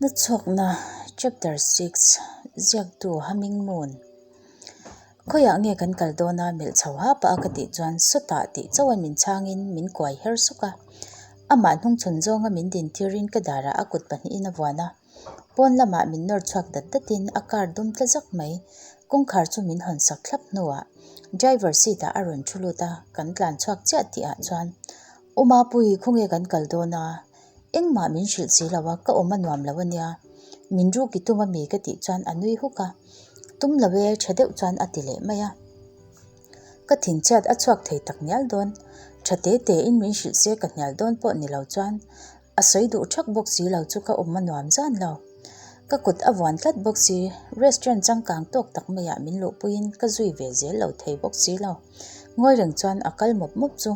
Nachhawkna Chapter 6 Ziaktu Humming Moon Khawiah nge kan kal dawn a melh chho ha pah a ka tih chuan sawtah tih chauh a min chhangin min kuai her sawk a. Amah hnungchhawn zawnga min din tirin ka darah a kut pahnihin a vuan a. Pawn lamah min nawr chhuak dat datin a car dum tla zak mai. Kawngkhar chu min hawn sak thlap hnuah driver seat ah a rawn thu lut a, kan tlan chhuak chiah tih ah chuan U Mapui khawnge kan kal dawn a? Engmah min hrilh si lo a, ka awm a nuam lo a nia. Min ruk i tum a mi ka tih chuan a nui huk a, tum lo e tha deuh chuan a ti leh mai a. Ka thinchhiat a chhuak thei tak ngial dawn. Tha te te in min hrilh se ka hnial dawn pawh ni lo chuan A sawi duh thak bawk si lo chu ka awm a nuam zan lo. Ka kut a vuan tlat bawk si, restaurant changkang tawk tak maiah min luhpuiin ka zui ve zel lo thei bawk si lo. Ngawi reng chuan a kal mawp mawp chu.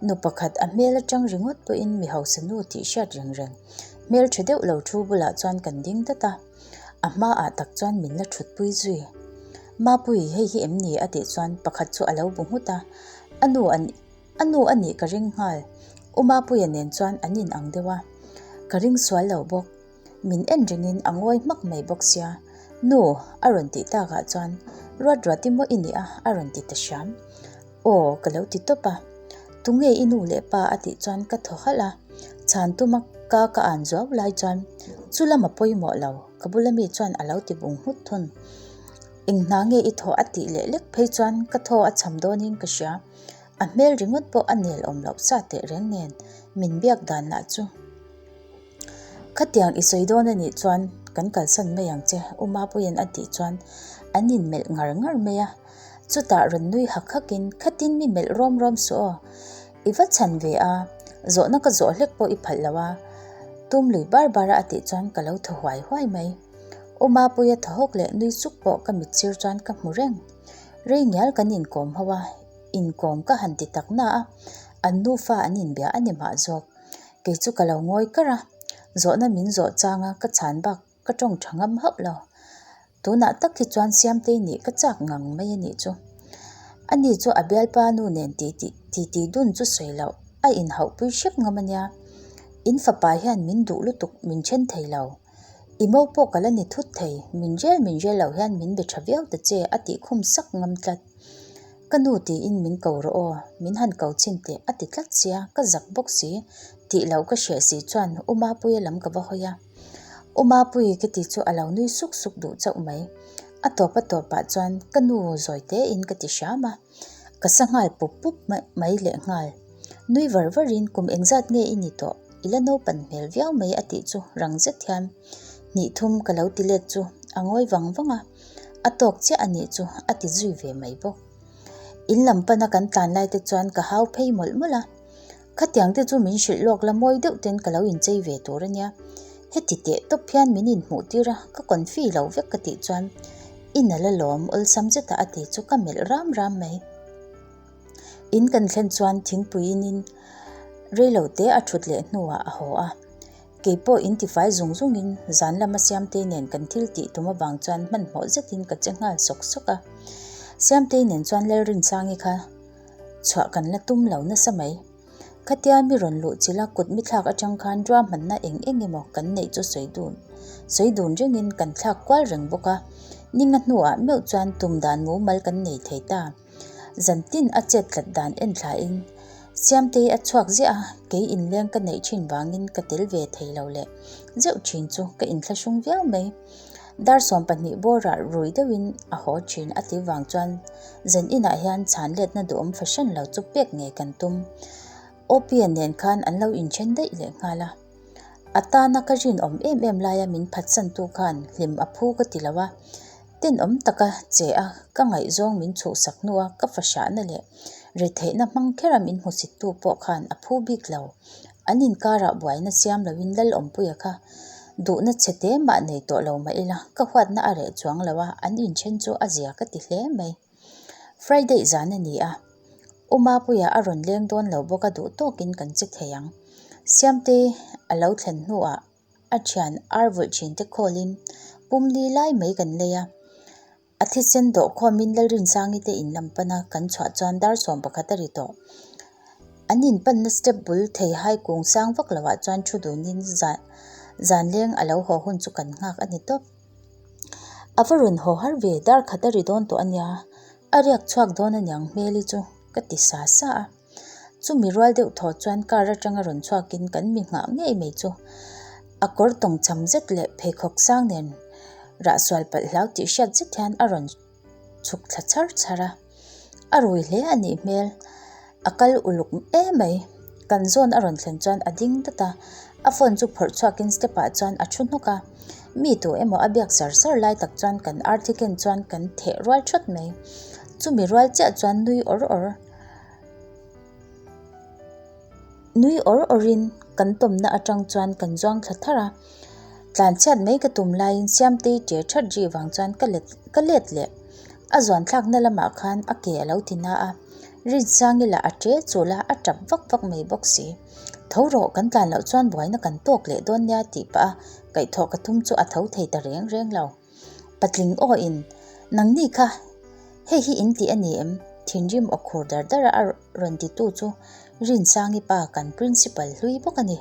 Nu pakhat a hmel atang ringawt pawhin mi hausa nu tih hriat reng reng. Hmel tha deuh lo thu bulah chuan kan ding dat a. A hmaah tak chuan min la thutpui zui. Mapui, hei hi em ni? a tih chuan pakhat chu a lo bu nghut a. A nu an. A nu a nih ka ring nghal. U Mapuia nen chuan an in ang deuh a. Ka ring sual lo bawk. Min en ringin a ngawi hmak mai bawk sia. Nu, a rawn tih takah chuan Ruat ruat i maw i nih a? a rawn ti ta hram. Aw, ka lo ti tawp a. Tunge i nu leh pa a tih chuan ka thaw halh a. Chhan tuma ka ka an zuau lai chuan chu lam a pawimawh lo, ka bula mi chuan a lo ti bung nghut thun. Eng hna nge i thaw a tih leh lek phei chuan ka thaw a cham dawnin ka hria. A hmel ringawt pawh a nel awm loh sa teh reng nen min biak dan lah chu. Khatiang i sawi dawn a nih chuan kan kalsan mai ang che U Mapuia'n a tih chuan an inmelh ngar ngar mai a. Chutah rawn nui hak hakin khatin mi melh rawm rawm suh aw. I va chhan ve a, zawhna ka zawh hlek pawh i phalh lo a. Tum lui bar bar a a tih chuan ka lo thaw huai huai mai. U Mapuia thaw hawk leh nui suk pawh ka mitsir chuan ka hmu reng. Rei ngial kan inkawm ho a. Inkawm ka han ti tak na a, an nufa an inbia a ni mah zawk. Kei chu ka lo ngawi kar a, zawhna min zawh changa ka chhan bak ka tawng tha ngam hauh lo. Tunah tak hi chuan Siamtei nih ka chak ngang mai a nih chu. Ani chu a bialpa nu nen ti ti ti ti dun chu sawi loh a inhauhpui hrep ngam a nia. In fapa hian min duh lutuk min then thei lo. I mo pawh ka la ni thut thei, min rel min rel loh hian min be tha viau ta che a tih khum sak ngam tlat. Ka nu tiin min ko rawh aw, min han ko chhin teh a ti tlat sia, ka zak bawk si, tih loh ka hreh si chuan U Mapuia lam ka va hawi a. U Mapui ka ti chu a lo nui suk suk duh chauh mai. A tawp a tawpah chuan ka nu zawi tein ka ti hram a, ka sa nghal pup pup mai leh nghal. Nui var varin kum engzat nge i ni tawh, i la naupan hmel viau mai a tih chu rang zet hian hnih thum ka lo ti let chu a ngawi vang vang a. A tawk chiah a nih chu a ti zui ve mai bawk. In lam pana kan tlan lai te chuan ka hau phei mawlh mawlh a. Khatiang te chu min hrilh lawk la mawi deuh ten ka lo inchei ve tur a nia. Heti teh tawp hian min inhmuh tir a, ka confi lo vek ka tih chuan i nalh alawm awlsam zeta a ti chu ka melh ram ram mai. In kan thlen chuan thingpui inin reilo te a thut leh hnuah a haw a. Kei pawh in tifai zung zungin zan lama Siamtei nen kan thil tih tum avang chuan hmanhmawh zetin ka che nghal sawk sawk a. Siamtei nen chuan Lalrinsangi kha chhuah kan la tum lo nasa mai. Khatia mi rawn luh chilh a kut mi thlak atang khan ruahmanna eng eng emaw kan neih chu sawi dun sawi dun rengin kan thlak kual reng bawk a. Ninga hnuah meuh chuan tum dan mumal kan nei thei ta. Zantin a chet tlat dan en thlain Siamtei a chhuak ziah a, kei inleng ka neih thin vangin ka tel ve thei lo leh zeuh thin chu ka inthlahrung viau mai. Dar 12 bawrah rui deuhin a haw thin a ti vang chuan zan inah hian chhan letna duhawm fahran lo chu pek ngei kan tum. Opia nen khan an lo inthen daih leh nghal a. A tana ka rinawm em em laia min phatsantu khan hlim a phu ka ti lo a. Tenawm taka che a, ka ngaihzawng min chhuhsak hnua ka fahrahna leh retheihna hmang khera min hmusittu pawh khan a phu bik lo. An inkarah buaina siam loin Lalawmpuia kha duhna chhe te mah nei tawh lo mah ila, ka huatna a reh chuang lo a, an inthen chu a zia ka ti hle mai. Friday zan a ni a, U Mapuia a rawn leng dawn lo bawk a duh tawkin kan che thei ang. Siamtei a lo thlen hnuah A thian ar vulh thin te khawlin pum li lai mai kan lei a. A thisen dawh khawmin Lalrinsangi te in lam pana kan chhuah chuan dar 11 a ri tawh. An inpanna step bul thei hai kung sang vak loah chuan thu dunin zan Zanleng a lo haw hun chu kan nghak a ni tawp. A va rawn haw har ve, dar khat a ri dawn tawh a nia, a riak chhuak dawn aniang hmeli chu ka ti sa sa a. Chumi rual deuh thaw chuan car atanga rawn chhuakin kan mi nghah ngei mai chu a kawr tawng cham zet leh pheikhawk sang nen rah sual palh hlau tih hriat zet hian a rawn chhuk thla chhar chhar a. A rui hle a nih hmel, a kal uluk em mai. Kan zawn a rawn thlen chuan a ding dat a, a phone chu phawrh chhuakin step ah chuan a thu hnawk a. Mi tu emaw a biak sar sar lai tak chuan kan arthi ken chuan kan theh rual thawt mai. Chumi rual chiah chuan nui awr awr. Nui awr awrin kan tawmna atang chuan kan zuang thla thar a, tlanchhiat mai ka tum laiin Siamtei ṭe ṭhat rih vang chuan ka let ka let leh. A zuan thlakna lamah khan a ke a lo ti na a, Rinsangi lah a ṭe chul a, a ṭap vak vak mai bawk si. Tho rawh, kan tlan loh chuan buaina kan tawk leh dawn nia tih pah a kaihthawh ka tum chu a tho thei ta reng reng lo. Patling aw in, Nangni kha, hei hi in tih a ni em? Thinrim aw khur dar dar a rawn titu chu Rinsangi pa kan principal hlui bawk a ni.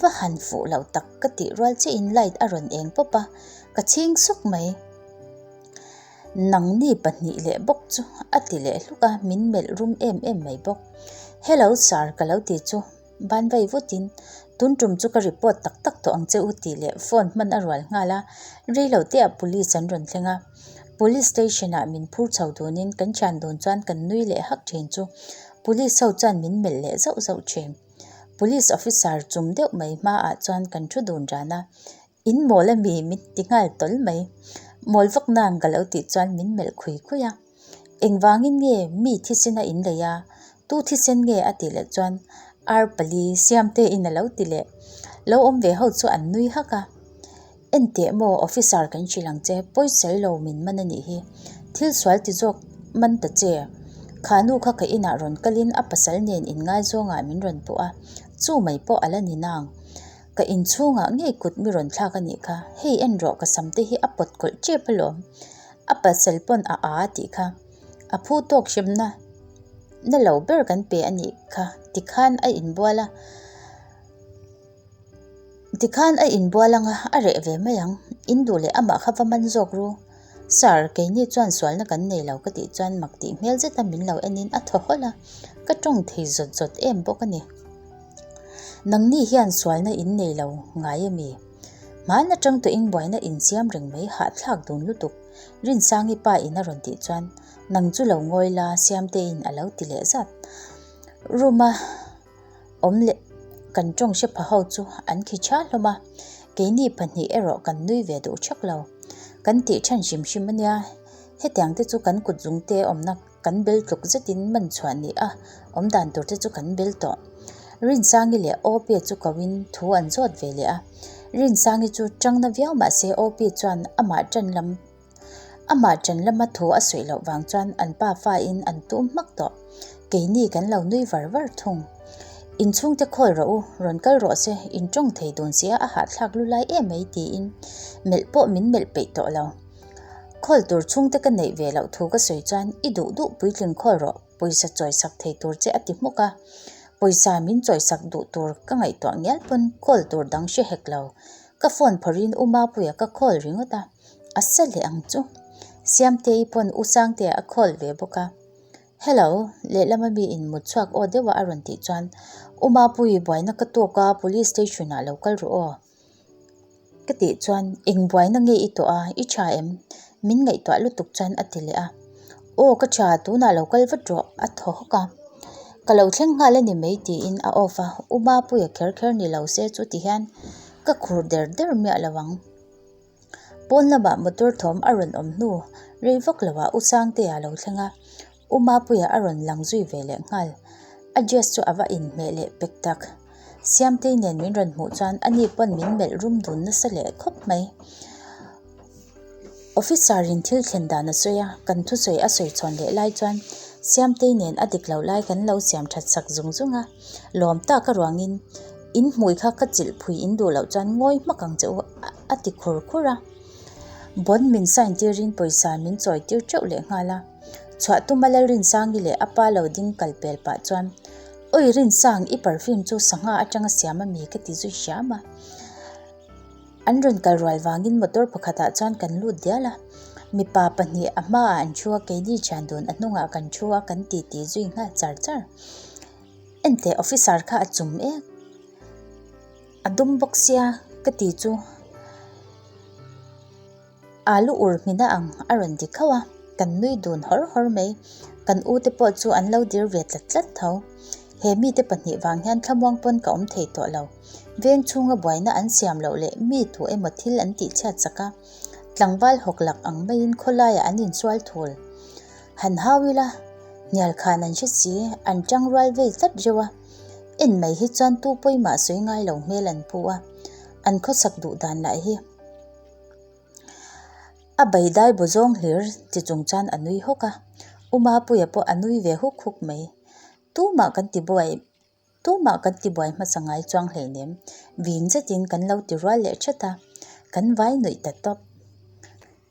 Va han fuh loh tak ka tih rual chiahin light a rawn eng pawp a, ka chhing suk mai. Nangni pahnih leh bawk chu a ti leh hluk a, min melh rum em em mai bawk. Hello sir ka lo ti chu. Ban vei vutin, Tun tum chu ka report tak tak tawh ang che u tih leh phone hman a rual nghal a, rei lo te ah police an rawn thleng a. Police station ah min phur chho dunin kan thian dun chuan kan nui leh hak thin chu police ho chuan min melh leh zauh zauh thin. Police officer chum deuh mai hma ah chuan kan thu dun ran a, In mawl a mi min ti nghal tawl mai. Mawl vak nang ka lo tih chuan min melh khui khui a. Engvangin nge mi thisen a in lei a, tu thisen nge a tih leh chuan ar pali siamte in a lo ti leh. Lo awm ve ho chu an nui hak a. Enteh maw officer kan hrilh ang che, pawisawi lo min man a nih hi. Thil sual ti zawk man ta che. Kha nu kha ka inah rawn kalin a pasal nen inngaizawngah min rawn puh a, chu mai pawh a la ni nang. Ka inchhungah ngei kut mi rawn thlak a nih kha, hei en rawh ka sam te hi a pawt kawlh tep alawm, a pasal pawn a a tih kha, a phu tawk hremna na lo ber kan pe a nih kha tikhan a inbual a, tikhan a inbual anga a reh ve mai ang, in duh leh amah kha va man zawk ru, Sir keini chuan sualna kan nei lo ka tih chuan mak tih hmel zeta min lo enin a thaw hawlh a, ka tawng thei zawt zawt em bawk a ni. Nangni hian sualna in nei lo ngai a mi? Hmaan atang tawhin buaina insiam reng mai hahthlak dun lutuk, Rinsangi pa in a rawn tih chuan nang chu lo ngawi la Siamteiin a lo ti leh zat. Room a awm leh kan tawng hre pha ho chu an khi tha hlawm a, keini pahnih erawh kan nui ve duh thak lo. Kan tih than hrim hrim a nia, hetiang te chu kan kut zungte awmna Kan bel tluk zetin man chhuah ni a, awm dan tur te chu kan bel tawh. Rinsangi leh Opi chu koin thu an zawt ve leh a. Rinsangi chu tangna viau mah se Opi chuan amah tan lam amah tan lama thu a sawi loh vang chuan an pa fain an tum hmak tawh. Keini kan lo nui var var thung. Inchhungte khawl rawh u, rawn kal rawh se, in tawng thei dun sia a hahthlak lu lai em mai tiin melh pawh min melh peih tawh lo. Khawl tur chhungte ka neih ve loh thu ka sawi chuan i duh duh puitling khawl rawh, pawisa chawisak thei tur che a ti hmuk a. Pawisa min chawisak duh tur ka ngaihtuah ngial pawn call tur dang hre hek lo. Ka phone phawrhin U Mapuia ka call ringawt a, a sa leh ang chu. Siamtei pawn U Sangtea a call ve bawk a. Hello, lehlama mi in mut chhuak aw deuha a rawn tih chuan U Mapui buaina ka tawk a, police station ah lo kal rawh aw. Ka tih chuan, Eng buaina nge i tawh a, i tha em? Min ngaihtuah lutuk chuan a ti leh a. Aw ka tha, tunah lo kal vat rawh, a thaw hawk a. Ka lo thleng nghal a ni mai tiin a off a, U Mapuia kher kher ni lo se chu ti hian ka khur der der miah lo ang. Pawn lamah motor thawm a rawn awm hnu rei vak loah U Sangtea a lo thleng a, U Mapuia a rawn lang zui ve leh nghal. A dress chu a va inhmeh leh pek tak. Siamtei nen min rawn hmuh chuan ani pawn min melh rum dun nasa leh khawp mai. Officer in thil thlen dan a sawi a, kan thusawi a sawi chhawn leh lai chuan Siamtei nen a dik loh lai kan lo siam that sak zung zung a. Lawm tak a ruangin in hmui kha ka chilh phui in duh loh chuan ngawi hmak ang che u a ti khur khur a. Bond min sign tirin pawisa min chawi tir teuh leh nghal a. Chhuah tuma Lalrinsangi leh a pa lo ding kal pel pah chuan Awi Rinsang i perfume chu sangha atanga siam a mi ka ti zui hriam a. An rawn kal rual vangin motor pakhatah chuan kan lut dial a, mipa pahnih a hmaah an thu a, keini thian dun a hnungah kan thu a, kan titi zui nghal char char. Enteh officer kha a chum ek, a dum bawk sia ka ti chu Alu ur hmina ang a rawn ti khauh a, kan nui dun hawr hawr mai. Kan u te pawh chu an lo dir ve tlat tlat tho. He mite pahnih vang hian thlamuang pawn ka awm thei tawh lo. Veng chhunga buaina an siam loh leh mi tu emaw thil an tih chhiat chak a, tlangval hawk lak ang maiin khawlaiah an insual thul. Han hau ila, hnial khan an hre si, an tang rual vei tlat reuh a. En mai hi chuan tu pawimah sawi ngai lo hmel an pu a, an khawsak duh dan lah hi. A beidai bu zawng hlir ti chung chuan a nui hawk a, U Mapuia pawh a nui ve huk huk mai. Tumah kan ti buai, tumah kan ti buai hmasa ngai chuang hleinem, vin zetin kan lo ti rual leh that a, kan vai nuih ta tawp.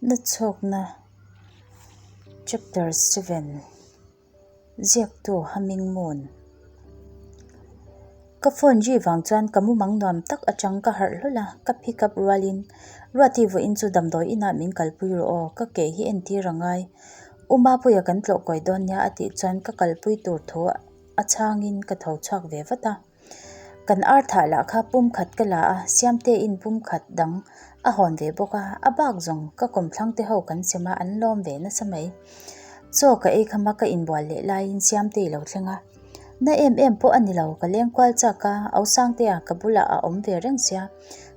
Na chhawkna Chapter 7. Ziaktu Humming Moon Ka phone ri vang chuan ka mumang nuam tak atang ka harh hlawl a, ka pick up rualin Ruati vawiin chu damdawi inah min kalpui rawh aw, ka ke hi entir a ngai. U Mapuia kan tlawh kawi dawn nia a tih chuan ka kalpui tur thu a chhangin ka tho chhuak ve vat a. Kan ar thah lah kha pum khat ka la a, Siamtein pum khat dang a hawn ve bawk a, a bak zawng ka kawmthlang te ho kan sem a, an lawm ve nasa mai. Chaw ka ei kham a, ka inbual leh laiin Siamtei lo thleng a, Na em em pawh a ni lo, ka leng kual chak a, Ausangtea ka bulah a awm ve reng sia,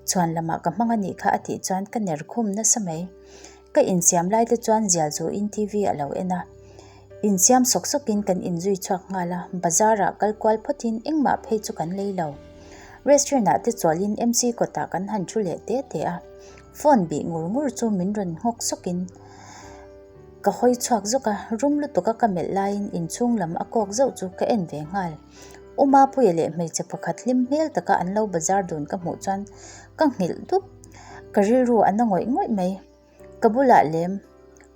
chhuan lamah ka hmang a nih kha a tih chuan ka ner khum nasa mai. Ka insiam lai te chuan zial zuin TV a lo en a. Insiam sawk sawkin kan inzui chhuak nghal a, bazar ah kal kual phawtin engmah phei chu kan lei lo. Restaurant ah te chawlhin MC kawtah kan han thu leh te te a, phone bih ngur ngur chu min rawn nghawk sawkin ka hawi chhuak zawk a, rum lutuk a ka melh laiin inchhung lam a kawk zauh chu ka en ve nghal. U Mapuia leh hmeichhe pakhat hlim hmel taka an lo bazar dun ka hmuh chuan ka nghilh dup. Ka rilru a na ngawih ngawih mai. Ka bulah lem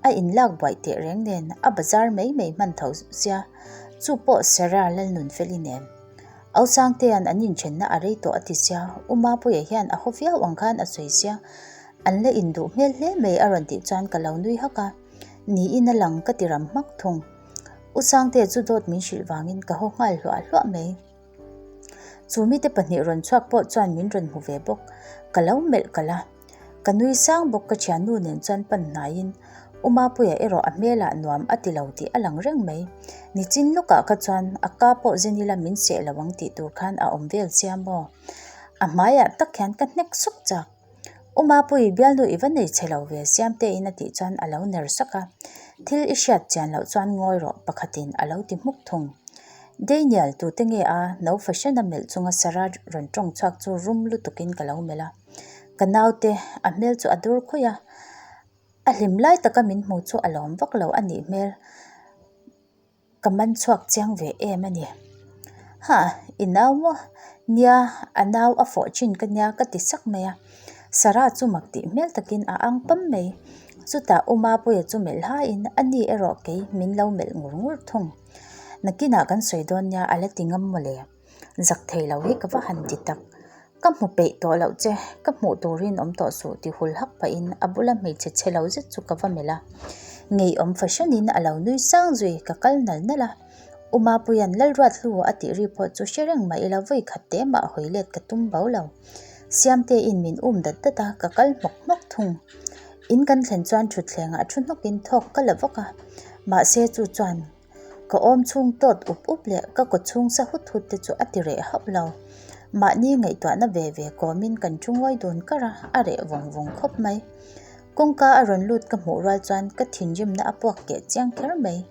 a inlak buaih teh reng nen a bazar mai mai hman tho sia, chu pawh Sarah Lalnunfeli nen. Ausangtea'n an inthenna a rei tawh a ti sia, U Mapuia hian a haw viau ang khan a sawi sia, an la induh hmel hle mai a rawn tih chuan ka lo nui hak a, niin a lang ka ti ram hmak thung. U Sangtea chu dawt min hrilh vangin ka haw nghal hluah hluah mai. Chu mite pahnih rawn chhuak pawh chuan min rawn hmu ve bawk. Ka lo melh kalh a. Ka nui sang bawk ka thiannu nen chuan pan hnaiin U Mapuia erawh a hmelah nuam a ti lo tih a lang reng mai. Nichin lawkah kha chuan a ka pawh zen ila min seh lo ang tih tur khan a awm vel sia maw. A hmaiah tak hian ka hnek suk chak. U Mapui, bialnu i va nei che lo ve Siamtein a tih chuan a lo ner sak a. Thil i hriat chian loh chuan ngawi rawh pakhatin a lo ti hmuk thung. Daniel, tute nge a? No fahran a melh chunga Sarah rawn tawng chhuak chu rum lutukin ka lo melh a. Ka naute, a hmel chu a dur khawi a. A hlim lai taka min hmu chu a lawm vak lo a nih hmel. Ka man chhuak chiang ve em a ni. Ha, i nau maw? Nia, a nau a fawh thin ka nia ka ti sak mai a. Sarah chu mak tih hmel takin a ang pam mai. Chutah U Mapuia chu melh hlaiin a ni erawh kei min lo melh ngur ngur thung. Nakinah kan sawi dawn nia a la ti ngam mawle. Zak thei lo hi ka va han ti tak. Ka hmu peih tawh loh che, ka hmuh turin awm tawh suh ti hul hak pahin a bula hmeichhe chhe lo zet chu ka va melh a. Ngeiawm fahranin a lo nui sang zui, ka kal nal nal a. U Mapuia'n Lalruathlu a tih ri pawh chu hre reng mah ila vawi khat te mah hawi let ka tum bo lo. Siamtein min um dat dat a, ka kal hmawk hmawk thung. In kan thlen chuan thutthlengah thu hnawkin thawk ka la vak a, mahse chu chuan Ka awm chhung tawt up up leh ka kaw chhung sa hut hut te chu a ti reh hauh lo. Mahni ngaihtuahna ve ve kawmin kan thu ngawi dun kar a, a reh vawng vawng khawp mai. Kawngka a rawn lut ka hmuh rual chuan ka thinrimna a puak keh chiang kher mai.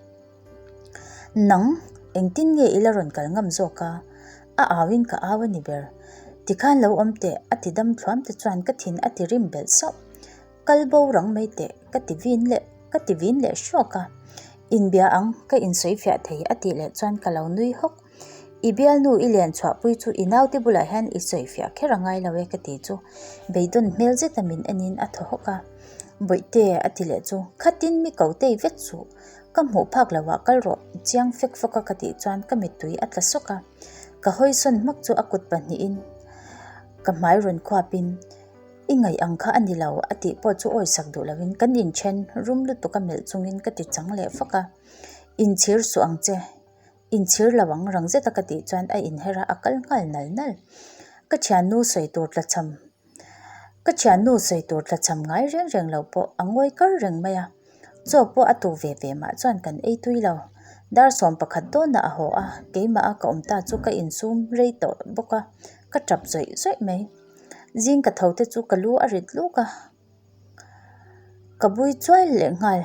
Nang, engtin nge i la rawn kal ngam zawk a? A auin ka au a ni ber. Tikhan lo awm teh, a ti dam thluam te chuan ka thin a ti rim belh sauh. Kal bo rang mai teh, ka ti vin leh ka ti vin leh hrawk a. Inbia ang, ka insawi fiah thei a tih leh chuan ka lo nui hawk. I bialnu i len chhuahpui chu i naute bulah hian i sawi fiah kher a ngai lo e ka ti chu beidawn hmel zeta min enin a thaw hawk a. Bawihte a ti leh chu khatin mi ko tei vet suh, ka hmuh phak loah kal rawh chiang fek fawk a ka tih chuan ka mittui a tla sawk a. Ka hawisawn hmak chu a kut pahnihin ka hmai rawn khuapin. I ngaih ang kha a ni lo a tih pawh chu awisak duh loin kan inthen rum lutuk a melh chungin ka ti chang leh fak a. Inchhir suh ang che, inchhir lo ang rang zeta ka tih chuan a inher a, a kal nghal nal nal. Ka thiannu sawi tur tlachham Ka thiannu sawi tur tlachham ngai reng reng lo pawh a ngawi kar reng mai a. Chaw pawh a tu ve ve mah chuan kan ei tui lo. Dar 11 dawnah a haw a, keimah a ka awm ta chu ka insum rei tawh bawk a, ka tap zawih zawih mai. Zing ka tho te chu ka lu a rit luk a, ka bui chuai leh nghal.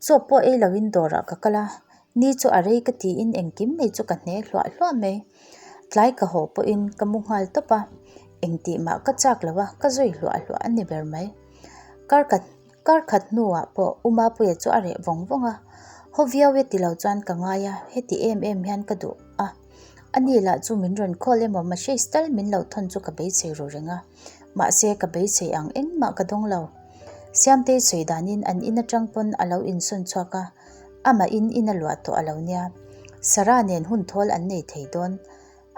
Chaw pawh ei loin dawrah ka kal a, ni chu a rei ka tiin engkim mai chu ka hne hluah hluah mai. Tlai ka haw pawhin ka mu nghal tawp a, engtih mah ka chak lo a, ka zui hluah hluah a ni ber mai. Kar ka Kar khat hnuah pawh U Mapuia chu a reh vawng vawng a, haw viau e ti lo chuan ka ngai a, heti em em hian ka duh a. Ani lah chu min rawn call emaw message tal min lo thawn chu ka beisei ru reng a, mahse ka beisei ang engmah ka dawng lo. Siamtei sawi danin an in atang pawn a lo insawn chhuak a, amahin in a luah tawh a lo nia. Sarah nen hun thawl an nei thei dawn.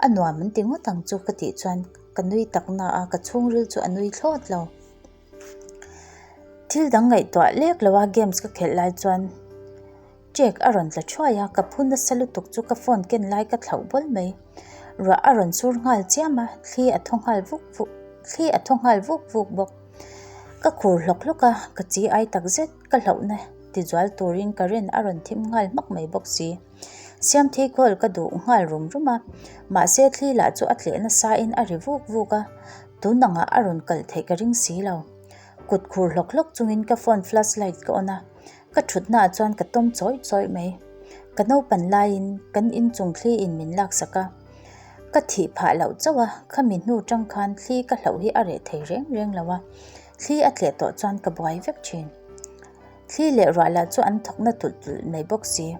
A nuam an ti ngawt ang chu ka tih chuan ka nui tak na a, ka chhungril chu a nui thlawt lo. Thil dang ngaihtuah lek lo a games ka khelh lai chuan check a rawn tla thuai a, ka phu nasa lutuk chu ka phone ken lai ka thlauh bawl mai. Ruah a rawn sur nghal chiam a, thli a thaw nghal vuk vuk thli a thaw nghal vuk vuk bawk. Ka khur hlawk hlawk a, ka chi ai tak zet ka hlauhna tizual turin current a rawn thim nghal hmak mai bawk si. Siamthei call ka duh nghal rum rum a, mahse thli lah chu a tleh nasa in a ri vuk vuk a, tun angah a rawn kalh theih ka ring si lo. Kut khur hlawk hlawk chungin ka phone flash light ka on a, ka thutna ah chuan ka tawm chawih chawih mai. Ka naupan laiin kan inchung thli in min laksak a, ka thih phah loh chauh a, khami hnu tang khan thli ka hlauh hi a reh thei reng reng lo a, thli a tleh tawh chuan ka buai vek thin. Thli leh ruah lah chu an thawk na tulh tulh mai bawk si.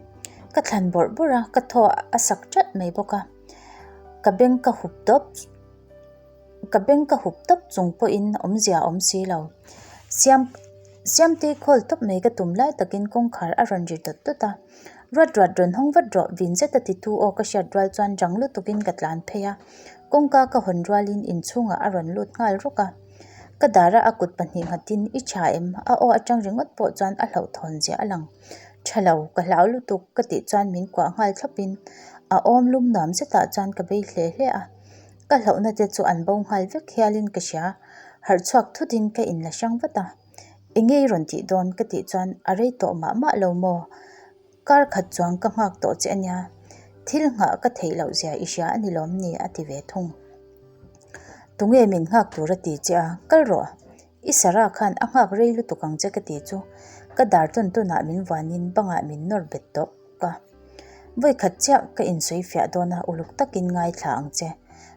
Ka thlan bawrh bawrh a, ka thaw a sak ṭalh mai bawk a. Ka beng ka hup tawp ka beng ka hup tawp chung pawhin awmzia a awm si lo. Siam Siamtei call tawp mai ka tum lai takin kawngkhar a rawn ri dawt dawt a. Ruat ruat rawn hawng vat rawh vin zet a titu aw ka hriat rual chuan rang lutukin ka tlan phei a. Kawngka ka hawn rualin inchhungah a rawn lut nghal rawk a. Ka dara a kut pahnih nghatin i tha em? A aw atang ringawt pawh chuan a hlauhthawn ziah a lang. Tha lo, ka hlau lutuk ka tih chuan min kuah nghal thlawpin a awm lum nuam zetah chuan ka bei hle hle a. Ka hlauhna te chu an bo nghal vek hialin ka hria. Harh chhuak thutin ka inla hrang vat a. Enge i rawn tih dawn? Ka tih chuan a rei tawh mah mah lo maw? Kar khat chuang ka nghak tawh che a nia, thil nghah ka theih loh zia i hria a ni lawm ni a ti ve thung. Tunge min nghak tur a ti che a, kal rawh. I Sarah khan a nghak rei lutuk ang che ka ti chu ka dar tawn tawnah min vuanin bangah min nawr bet tawk a. Vawi khat chiah ka insawi fiah dawn a, uluk takin ngaithla ang che.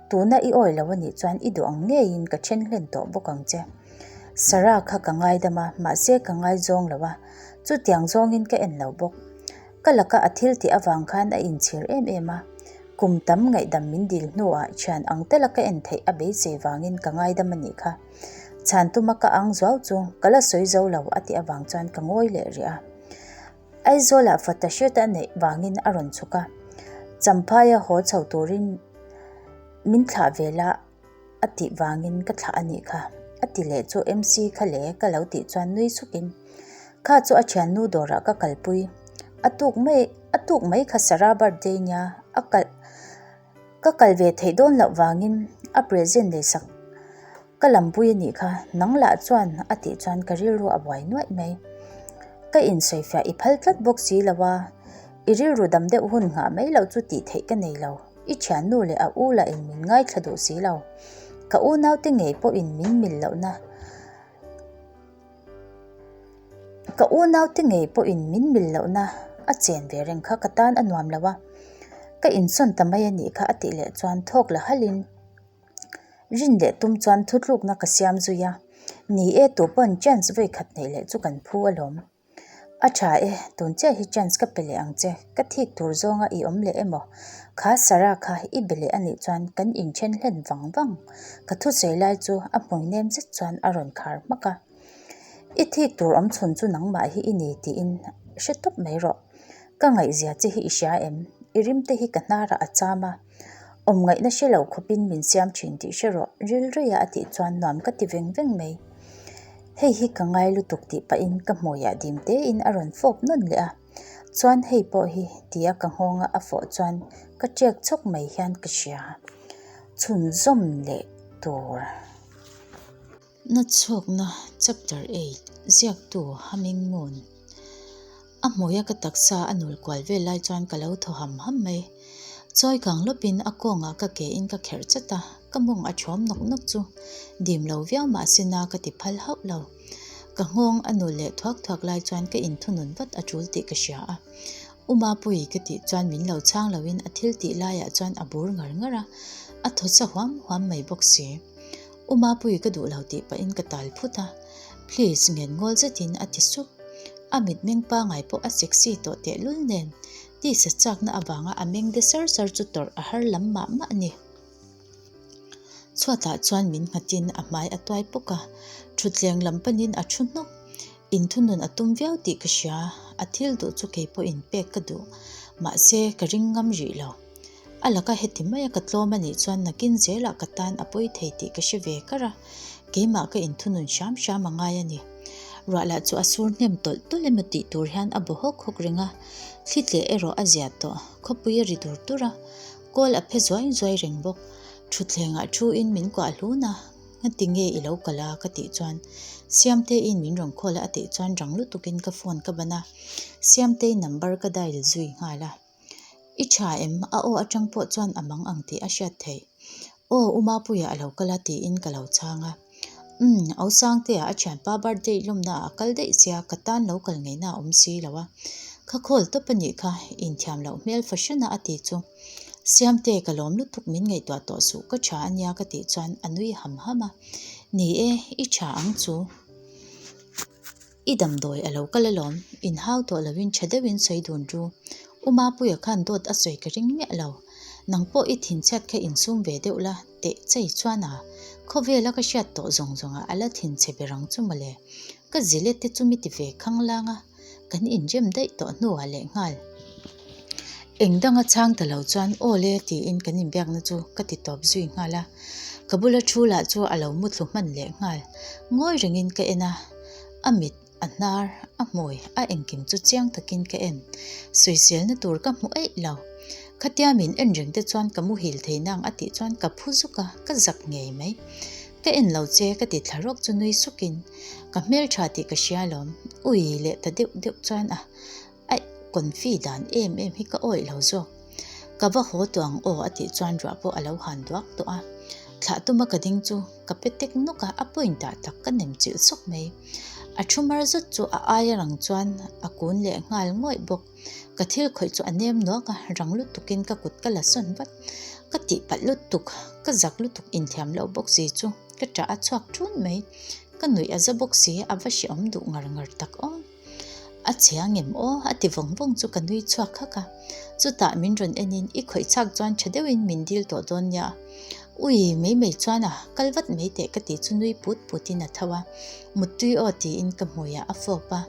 Tuna i awi lo a nih chuan i duh ang ngeiin ka then hlen tawh bawk ang che. Sarah kha ka ngaidam a, mahse ka ngaizawng lo a. Chutiang zawngin ka en lo bawk. Ka laka a thil tih avang khan a inchhir em em a, kum tam ngaihdam min dil hnuah thian ang tela ka en theih a beisei vangin ka ngaidam a nih kha. Chhan tuma ka ang zuau chu ka la sawi zo lo a tih avang chuan ka ngawi leh rih a. Aizawlah fata hriat a neih vangin a rawn chhuk a, Champhaia haw chho turin min thlah ve la. A tih vangin ka thlah a nih kha. A ti leh chu MC kha le ka lo tih chuan nui sukin, Kha chu a thiannu dawrah ka kalpui. A tuk mai a tuk mai kha Sarah birthday nia a kal ka kal ve theih dawn loh vangin a present leisak ka lampui a nih kha. Nang lah chuan a tih chuan ka rilru a buai nuaih mai. Ka insawifiah i phal tlat bawk si lo a, i rilru dam deuh hun nghah mai loh chu tih theih ka nei lo. I thiannu leh a u lah in min ngaithla duh si lo. Ka unaute ngei pawhin min mil lohna Ka unaute ngei pawhin min mil lohna a chen ve reng kha ka tan a nuam lo a. Ka insawn ta mai a nih kha a tih leh chuan thawk la halhin rin leh tum chuan thutlukna ka siam zui a. Ni e, tupawn chance vawikhat neih leh chu kan phu alawm. A tha e, tun chiah hi chance ka pe leh ang che, ka thik tur zawnga i awm leh emaw? Kha Sarah kha i be leh anih chuan kan inthen hlen vang vang. Ka thusawi lai chu a hmui nem zet chuan a rawn khar hmak a. I thik tur awm chhun chu nangmah hi i ni tiin hre tawp mai rawh. Ka ngaihzia che hi i hria em? I rim te hi ka hnarah a cham a. Awm ngaihna hre lo khawpin min siam thin tih hre rawh, rilruia a tih chuan nuam ka ti veng veng mai. Hei hi ka ngai lutuk tih pahin ka hmuiah dim tein a rawn fawp nawn leh a. Chuan hei pawh hi tia ka nghawnga a fawh chuan ka ṭek chhawk mai hian ka hria. Chhunzawm leh tur. Na chhuakna Chapter 8 Ziaktu Humming Moon A hmuia ka taksa a nul kual vel lai chuan ka lo thaw ham ham mai. Chawi kang lawpin a kawngah ka ke in ka kherh chat a, ka mawng a thawm nawk nawk chu dim lo viau mah se na ka ti phal hauh lo. Ka nghawng a nul leh thuak thuak lai chuan ka inthunun vat a tul tih ka hria a. U Mapuii ka tih chuan min lo chhang loin a thil tih laiah chuan a bur ngar ngar a, a thaw sa huam huam mai bawk si. U Mapuii ka duh lo tih pahin ka tal phut a, Please ngen ngawl zetin a ti sup. A mitmeng pangai pawh a sexy tawh tehlul nen tisa chakna avanga a meng de sar sar chu tawrh a har lam mah mah a ni. Chhuatah chuan min nghatin a hmai a tuai pawk a, thutthleng lam panin a thu hnawk. Inthunun a tum viau tih ka hria, a thil duh chu kei pawhin pek ka duh. Mahse, ka ring ngam rih lo. A laka heti maia ka tlawm a nih chuan nakin zelah ka tan a pawi thei tih ka hre ve kar a, keimah ka inthunun hram hram a ngai a ni. Ruah lah chu a sur hnem tawlh tawlh emaw tih tur hian a baw hawk hawk reng a, thli tleh erawh a zia tawh, khawpui a ri dur dur a, kawl a phe zuai zuai reng bawk. Thutthlengah thu in min kuah hlun a, Ngati nge i lo kal a? ka tih chuan Siamteiin min rawn call a a tih chuan rang lutukin ka phone ka ban a, Siamtei number ka dial zui nghal a. I tha em? A aw atang pawh chuan a mang ang tih a hriat theih. Aw, U Mapuia a lo kal a tiin ka lo chhang a. Umm, Au Sangtea a thianpa birthday lawmna ah a kal daih sia, ka tan lo kal ngeina a awm si lo a. Kha khawl tawp a nih kha, inthiam loh hmel fahran a a ti chu. Siamte, ka lawm lutuk min ngaihtuah tawh suh, ka tha a nia ka tih chuan a nui ham ham a. Ni e, i tha ang chu. I damdawi a lo kal alawm, inhau tawh loin tha deuhin sawi dun ru. U Mapuia khan dawt a sawi ka ring miah lo. Nang pawh i thinchhiat kha insum ve deuh la, teh chei chuan a. Khawvela ka hriat tawh zawng zawngah a la thinchhe ber ang chu mawle. Ka zile te chu mi ti ve khanglang a, kan inrem daih tawh hnuah lehnghal. Eng danga chhang ta lo chuan aw le tiin kan inbiakna chu ka ti tawp zui nghal a. Ka bula thu lah chu a lo muthlu hman leh nghal. Ngawi rengin ka en a, a mit, a hnar, a hmui, a engkim chu chiang takin ka en. Sawiselna tur ka hmu eih lo. Khatia min en reng te chuan ka muhil thei nang a tih chuan ka phu zuk a, ka zak ngei mai. Ka en lo che ka ti thla rawk chu nui sukin, Ka hmeltha tih ka hria alawm. Ui leh ta deuh deuh chuan a. Aih, confi dan em em hi ka awih lo zawk. Ka va haw tawh ang aw a tih chuan ruah pawh a lo han duak tawh a. Thlah tuma ka ding chu ka pe tek nawk a, a point ah tak ka nem chilh sawk mai. A thu mar zut chu a aia rang chuan a kun leh nghal ngawih bawk. Ka thil khawih chu a nem nuak a, rang lutukin ka kut ka la sawn vat. Ka tihpalh lutuk, ka zak lutuk inthiam loh bawk si chu ka ṭah a chhuak ṭun mai. Ka nuih a za bawk si, a va hrehawm duh ngar ngar tak aw. A chhia ngem aw a ti vawng vawng chu ka nui chhuak hak a. Chutah min rawn enin i khawih chhak chuan tha deuhin min dil tawh dawn nia. Ui mai mai chuan a kal vat mai teh ka tih chu nui put putin a tho a. Muttui aw tiin ka hmuiah a fawp a.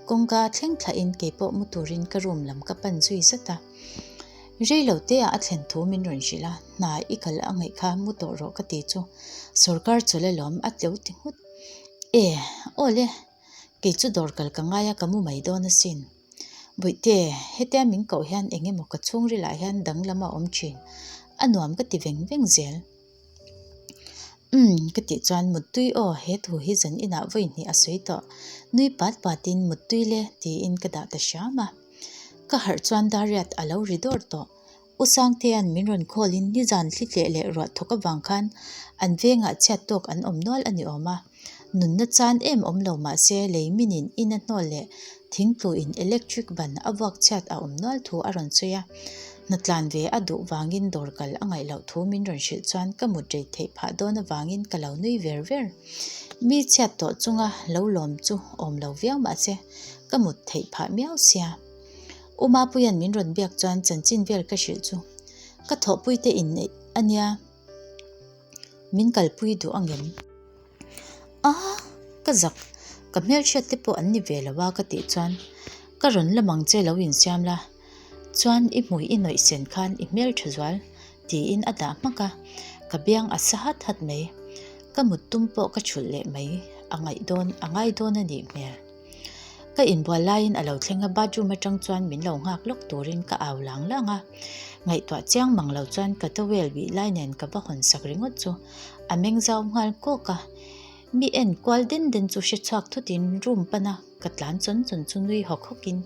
Kawngka thleng thlahin keipawh mu turin ka room lam ka pan zui zat a. Rei lo te ah a thlen thu min rawn hrilh a, hna i kal a ngaih kha mu tawh rawh ka ti chu sawrkar chawlh alawm a tleu ti nghut. E, aw le. Kei chu dawr kal ka ngai a, ka mu mai dawn asin. Bawihte, hetia min koh hian eng emaw ka chhungrilah hian danglam a awm thin. A nuam ka ti veng veng zel. Umm, ka tih chuan Muttui aw, he thu hi zan inah vawi hnih a sawi tawh. Nui pat patin Muttui le tiin ka dah ta hram a. Ka harh chuan Dariat a lo ri dawr tawh. U Sangtea'n min rawn call in nizan thli tleh leh ruah thawk avang khan an vengah chhiat tawk an awm nual a ni awm a. Nunna chan em awm lo mah se lei minin in a hnawl leh thingtlu in electric ban a vuak chhiat a awm nual thu a rawn sawi a. Hnatlan ve a duh vangin dawr kal a ngaih loh thu min rawn hrilh chuan ka mut rei theih phah dawn avangin ka lo nui ver ver. Mi chhiat tawh chunga lo lawm chu awm lo viau mah se ka mut theih phah miau sia. U Mapuia'n min rawn biak chuan chanchin vel ka hrilh chu ka thawhpuite inneih a nia, min kalpui duh angem? A, ka zak, ka hmelhriat te pawh an ni ve lo a ka tih chuan ka rawn la mang che lo insiam la, chuan i hmui i nawih sen khan i hmeltha zual. Tiin a dah hmak a, ka biang a sa hat hat mai. Ka mut tum pawh ka chhulh leh mai a ngaih dawn a ngai dawn a nih hmel. Ka inbual laiin a lo thleng a, bathroom atang chuan min lo nghak lawk turin ka au lang lang a. Ngaihtuah chiang mang lo chuan ka towel bih lai nen ka va hawn sak ringawt chu a meng zau nghal kawk a. Mi en kual den den chu hre chhuak thutin room pana ka tlan chawn chawn chu nui hawk hawkin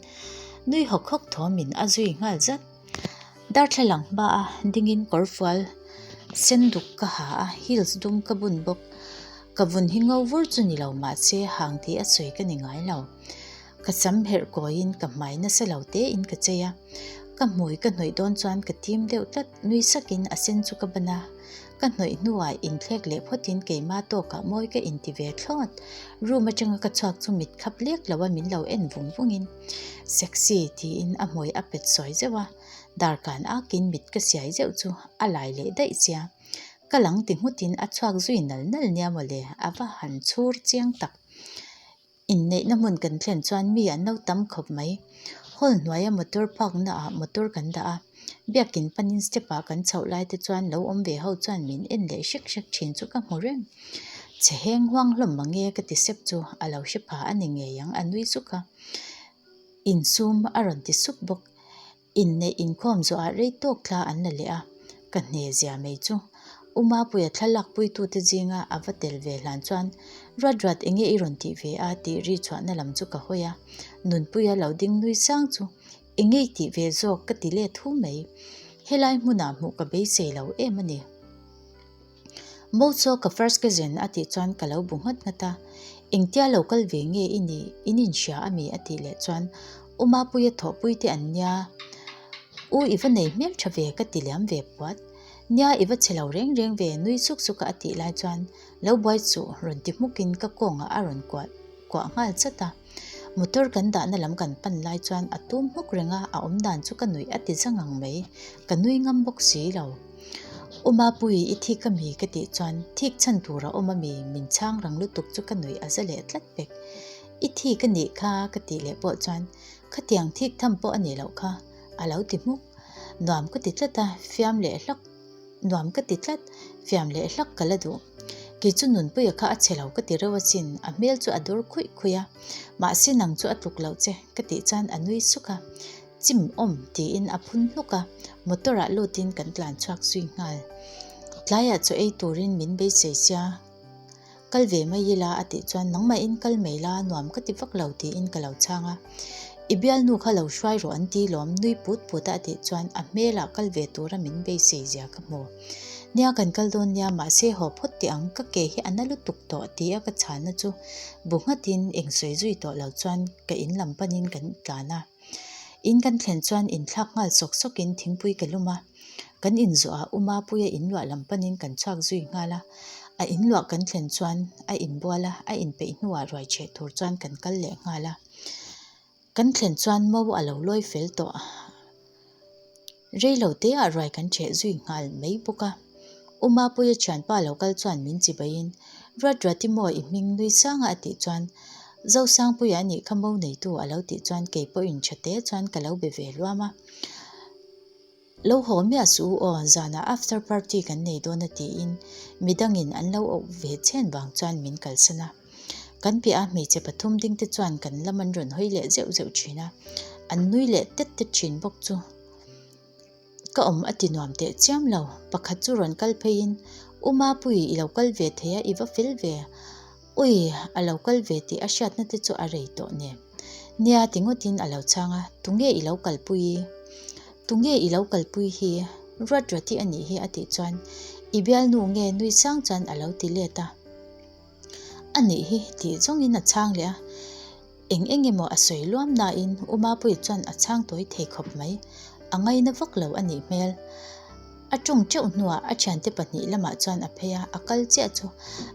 nui hawk hawk thawmin a zui nghal zat. Darthlalang hmaa dingin kawrfual sen duk ka ha a, heels dum ka bun bawk. Ka vun hi ngo vur chu ni lo mahse hang tih a sawi ka ni ngai lo. Ka sam herh kawiin ka hmai nasa lo tein ka chei a, ka hmui ka hnawih dawn chuan ka tim deuh tlat. Nui sakin a sen chu ka ban a, ka hnawih hnuah inthlek leh phawtin keima tawkah mawi ka inti ve thlawt. Room atanga ka chhuak chu mit khap lek lo a min lo en vung vungin Sexy tiin a hmui a pet sawi zeuh a, darkan akin mit ka siai zeuh chu a lai leh daih sia. Ka lang ti nghutin a chhuak zui nal nal nia mawle, a va han chhur chiang tak. Inneihna hmun kan thlen chuan mi an lo tam khawp mai. Hall hnuaia motor park naah motor kan dah a, biakin panin step ah kan chhoh lai te chuan lo awm ve ho chuan min en leh hrek hrek thin chu ka hmu reng. Chhe heng huang hlawm mange ka ti sep chu a lo hre pha a ni ngei ang a nui zuk a. Insum a rawn ti sup bawk. Inneih inkhawm zawhah rei tawk thla an la leh a, ka hne zia mai chu. U Mapuia thlalak puitute zinga a va tel ve hlan chuan, Ruat ruat enge i rawn tih ve a? tih ri chhuahna lam chu ka hawi a. Nunpuia lo ding nui sang chu, Enge i tih ve zawk? ka ti let hu mai. Helai hmunah hmuh ka beisei lo em a ni. Mo chaw ka first cousin a tih chuan ka lo bu nghat nghat a, Engtia lo kal ve nge i nih, in inhria a mi a tih leh chuan U Mapuia thawhpui te an nia, U i va nei hmel tha ve ka ti liam ve puat, Nia i va chhe lo reng reng ve nui suk suk a a tih lai chuan lo buai chuh rawn ti hmukin ka kawngah a rawn kuah kuah nghal chat a. Motor kan dahna lam kan pan lai chuan a tum hmuk reng a, a awm dan chu ka nuih a ti za ngang mai, ka nui ngam bawk si lo. U Mapui i thik a mi ka tih chuan thik chhan tur a awm a mi min chhang rang lutuk chu ka nuih a za leh tlat pek. I thik a nih kha ka tih leh pawh chuan khatiang thik tham pawh a nih loh kha a lo ti hmuk. Nuam ka ti tlat a, fiam leh hlak. Nuam ka ti tlat, fiam leh hlak ka la duh. Kei chu Nunpuia kha a chhe lo ka ti reuh asin, a hmel chu a dur khuih khuih a. Mahse nang chu a tluk loh che, ka tih chuan a nui suk a. Chim awm tiin a phun hluk a, motor ah lutin kan tlan chhuak zui nghal. Tlaiah chaw ei turin min beisei sia. Kal ve mai ila a tih chuan nangmahin kal mai la nuam ka ti vak lo tiin ka lo chhang a. I bialnu kha lo hruai rawh an ti lawm nui put put a a tih chuan a hmelah kal ve tura min beisei zia ka hmu. Nia kan kal dawn nia mahse haw phawt teh ang ka ke hi a na lutuk tawh tia ka chhanna chu bu nghatin eng sawi zui tawh lo chuan ka in lam panin kan tlan a. In kan thlen chuan inthlak nghal sawk sawkin thingpui ka lum a. Kan inzawhah U Mapuia inluah lam panin kan chhuak zui nghal a, a inluah kan thlen chuan a inbual a, a inpeih hnuah ruai chheh tur chuan kan kal leh nghal a. Kan thlen chuan mo a lo lawi fel tawh a, rei lo teah ruai kan chheh zui nghal mai bawk a. U Mapuia thianpa lo kal chuan min chibaiin, Ruat Ruati maw i hming nui sanga a tih chuan Zosangpuia a nih kha mo neitu a lo tih chuan kei pawhin tha te chuan ka lo be ve luam a. Lo haw miah suh u aw, zanah after party kan nei dawn a tiin midangin an lo auh ve chhen vang chuan min kalsan a. Kan piah a hmeichhe pathum dingte chuan kan lam an rawn hawi leh zeuh zeuh thin a, an nui leh tet tet thin bawk chu ka awm a ti nuam teh chiam lo. Pakhat chu rawn kal pheiin, U Mapui i lo kal ve thei a, i va fel ve. Ui, a lo kal ve tih a hriatna te chu a rei tawh nen. Nia ti ngawtin a lo chhang a, Tunge i lo kalpui i? Tunge i lo kalpui hi? Ruat Ruati a nih hi a tih chuan i bialnu nge nui sang chuan a lo ti let a. A nih hi tih zawngin a chhang leh a. Eng eng emaw a sawi luam nain U Mapuii chuan a chhang tawi thei khawp mai. A ngaina vak lo a nih hmel. A tawng teuh hnuah a thiante pahnih lamah chuan a phei a, a kal chiah chu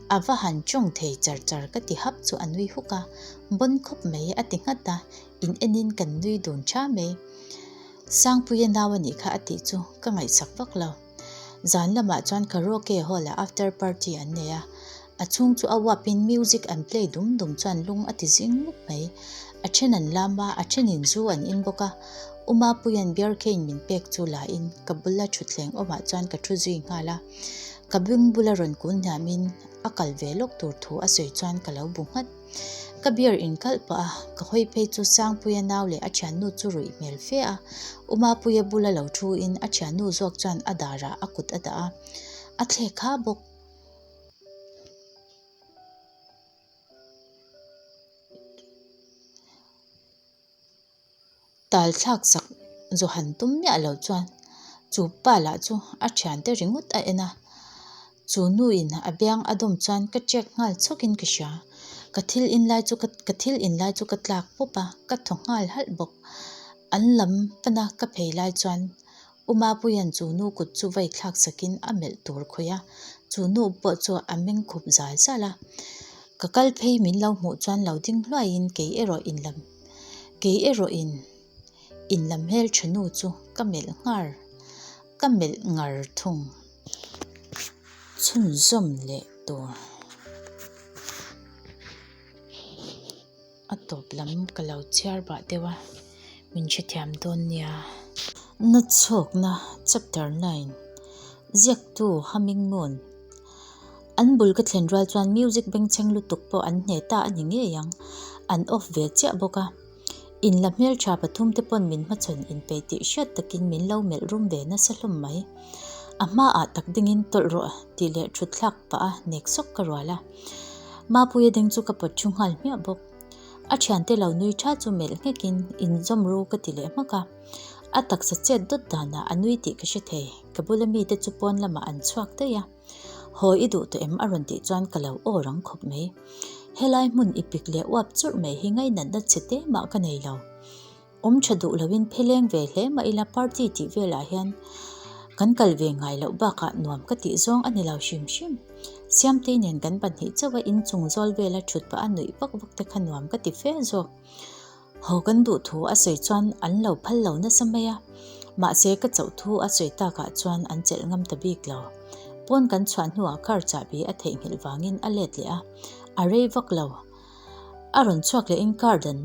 a va han tawng thei char char ka ti hap chu a nui huk a, bawn khawp mai a ti nghat a, in enin kan nui dun tha mai. Sangpuia nau a nih kha a tih chu ka ngaihsak vak lo. Zan lamah chuan karaoke hall ah after party an nei a, a chhung chu a uapin music an play dum dum chuan lung a ti zing mup mai. A then an lam a, a thenin zu an in bawk a. U Mapuia'n beer cane min pek chu la in ka bula thutthleng awmah chuan ka thu zui nghal a. Ka beng bula rawn kun hniamin a kal ve lawk tur thu a sawi chuan ka lo bu nghat. Ka beer in kalh pah a, ka hawi phei chu Sangpuia nau leh a thiannu chu ruih hmel fe a. U Mapuia bula lo thu in a thiannu zawk chuan a darah a kut a dah a, a thlek ha bawk. Tal thlak sak Johan tum miah lo chuan chu pa lah chu a thiante ringawt a en a, chu nu in a biang a dawm chuan ka check nghal chhawk in ka hria, ka thil in lai chu ka thil in lai chu ka tlak pawp a, ka thaw nghal halh bawk, an lam pana ka phei lai chuan U Mapuia'n chu nu kut chu vai thlak sakin a melh tur khawih a, chu nu pawh chu a meng khup zal zal a. Ka kal phei min lo hmuh chuan lo ding hluaiin kei erawh in lam kei erawh in in lam hmel tha nu chu ka melh nghar ka melh ngar thung. Chhunzawm leh tur. A tawp lam ka lo chhiar bah deuh a, min hrethiam dawn nia. Na chhawkna Chapter 9 Ziaktu Humming Moon An bul ka thlen rual chuan music bengchheng lutuk pawh an hne ta a ni ngei ang, an off ve chiah bawk a. In la hmeltha pathum te pawn min hmachhawn inpeih tih hriat takin min lo melh rum ve nasa hlawm mai. A hmaah tak dingin tawlh rawh tih leh thut thlak pah a nek sawk ka rual a. Mapuia ding chu ka pawt thu nghal hmiah bawk. A thiante lo nui tha chu melh nghekin inzawm ru ka ti leh hmak a. A taksa chet dawt danah a nui tih ka hre thei. Ka bula mite chu pawn lamah an chhuak daih a. Haw i duh tawh em a rawn tih chuan ka lo aw rang khawp mai. Helai hmun i pik leh uap churh mai hi ngainatna chhe te mah ka nei lo. Awm tha duh loin pheleng ve hle mah ila party tih velah hian kan kal ve ngai loh bakah nuam ka tih zawng a ni lo hrim hrim. Siamtei nen kan pahnih chauh a inchung zawl vela thut pah a nuih vak vak te kha nuam ka ti fe zawk. Haw kan duh thu a sawi chuan an lo phal lo nasa mai a, mahse ka chauh thu a sawi takah chuan an chelh ngam ta bik lo. Pawn kan chhuah hnuah car chahbi a theihnghilh vangin a let leh a, a rei vak lo. A rawn chhuak lehin car dan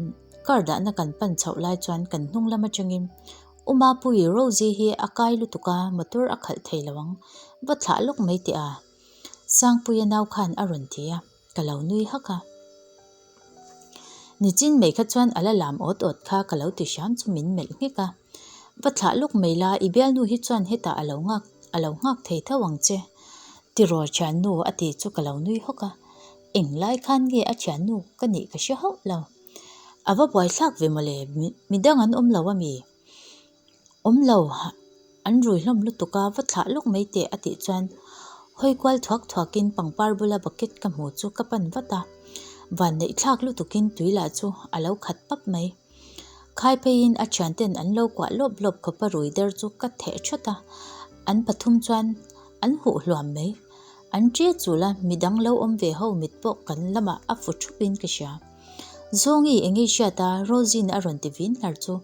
Car dahna kan pan chhoh lai chuan kan hnung lam atangin U Mapuii Rosie hi a kai lutuk a, motor a khalh thei lo ang, va thlah lawk mai teh a, Sangpuia nau khan a rawn ti a, ka lo nui hak a. Nichin mai kha chuan a la lam awt awt kha ka lo ti hram chu min melh nghek a, Va thlah lawk mai la, i bialnu hi chuan hetah a lo nghak a lo nghak thei tho ang che, tiraw thiannu a ti chu ka lo nui hawk a, englai khan nge a thiannu ka nih ka hre hauh lo. A va buaithlak ve mawle, midang an awm lo a mi? Awm lo, an rui hlawm lutuk a, va thlah lawk mai teh a tih chuan hawi kual thuak thuakin pangpar bula bucket ka hmu chu ka pan vat a, vanneih thlak lutukin tui lah chu a lo khat pap mai. Khai pheiin a thianten an lo kuah lawp lawp khawpa rui der chu ka theh thawt a, an pathum chuan an huh hluam mai. An ṭe chul a, midang lo awm ve ho mit pawh kan lamah a fu ṭhupin ka hria. Zawngi eng i hriat a, Rosie-in a rawn ti vin hlar chu.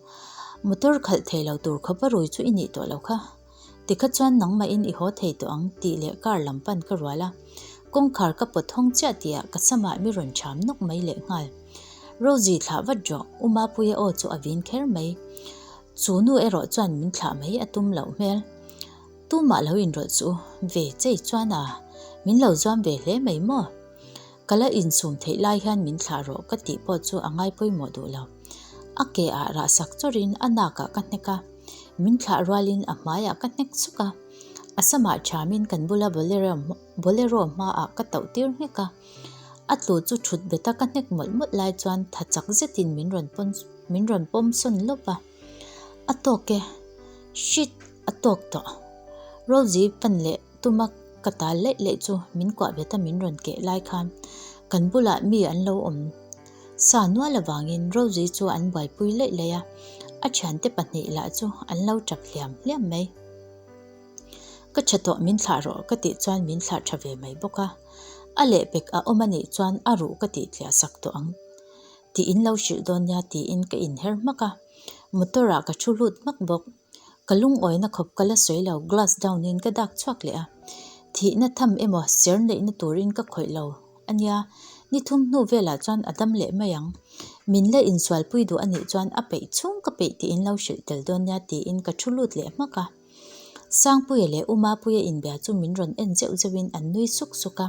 Motor khalh thei lo tur khawpa rui chu i nih tawh lo kha. Tikha chuan nangmahin i haw thei tawh ang tih leh car lam pan ka rual a. Kawngkhar ka pawt hawng chiah tihah ka samah mi rawn ṭham nawk mai lehnghal. Rosie thlah vat rawh, U Mapuia aw chu a vin kher mai. Chu nu erawh chuan min thlah mai a tum loh hmel. Tumah lo inrawlh chu ve chei chuan a, min lo zuam ve hle mai maw? Ka la insum theih lai hian min thlah rawh ka tih pawh chu a ngai pawimawh duh lo. A ke ah rah sak chawrin a nak ah ka hnek a, min thlah rualin a hmai ah ka hnek chuk a. A samah ṭhamin kan bula bolero hma ah ka tauh tir nghek a. A tlu chu ṭhut bet a ka hnek mawlh mawlh lai chuan tha chak zetin min rawn pawn min rawn pawm sawn lawp a. A tawk e. Shit! A tawk tawh. Rosie pan leh tuma ka tal laih laih chu min kuah bet a min rawn keh lai khan kan bulah mi an lo awm sa nual avangin Rosie chu an buaipui laih laih a, a thiante pahnih lah chu an lo tap hliam hliam mai. Ka tha tawh min thlah rawh ka tih chuan min thlah tha ve mai bawk a, a lehpek a awm a nih chuan a ruh ka tih tliah sak tawh ang tih in lo hrilh dawn nia tiin ka inher hmak a, motor ah ka thu lut hmak bawk. Ka lungawina khawp ka la sawi lo, glass down in ka dak chhuak leh a. Thihna tham emaw ser neihna turin ka khawih lo a nia. Ni thum hnu velah chuan a dam leh mai ang. Min la insualpui duh a nih chuan a peih chhung ka peih tih in lo hrilh tel dawn nia tiin ka thu lut leh hmak a. Sangpuia leh U Mapuia inbia chu min rawn en zeuh zeuhin an nui suk suk a.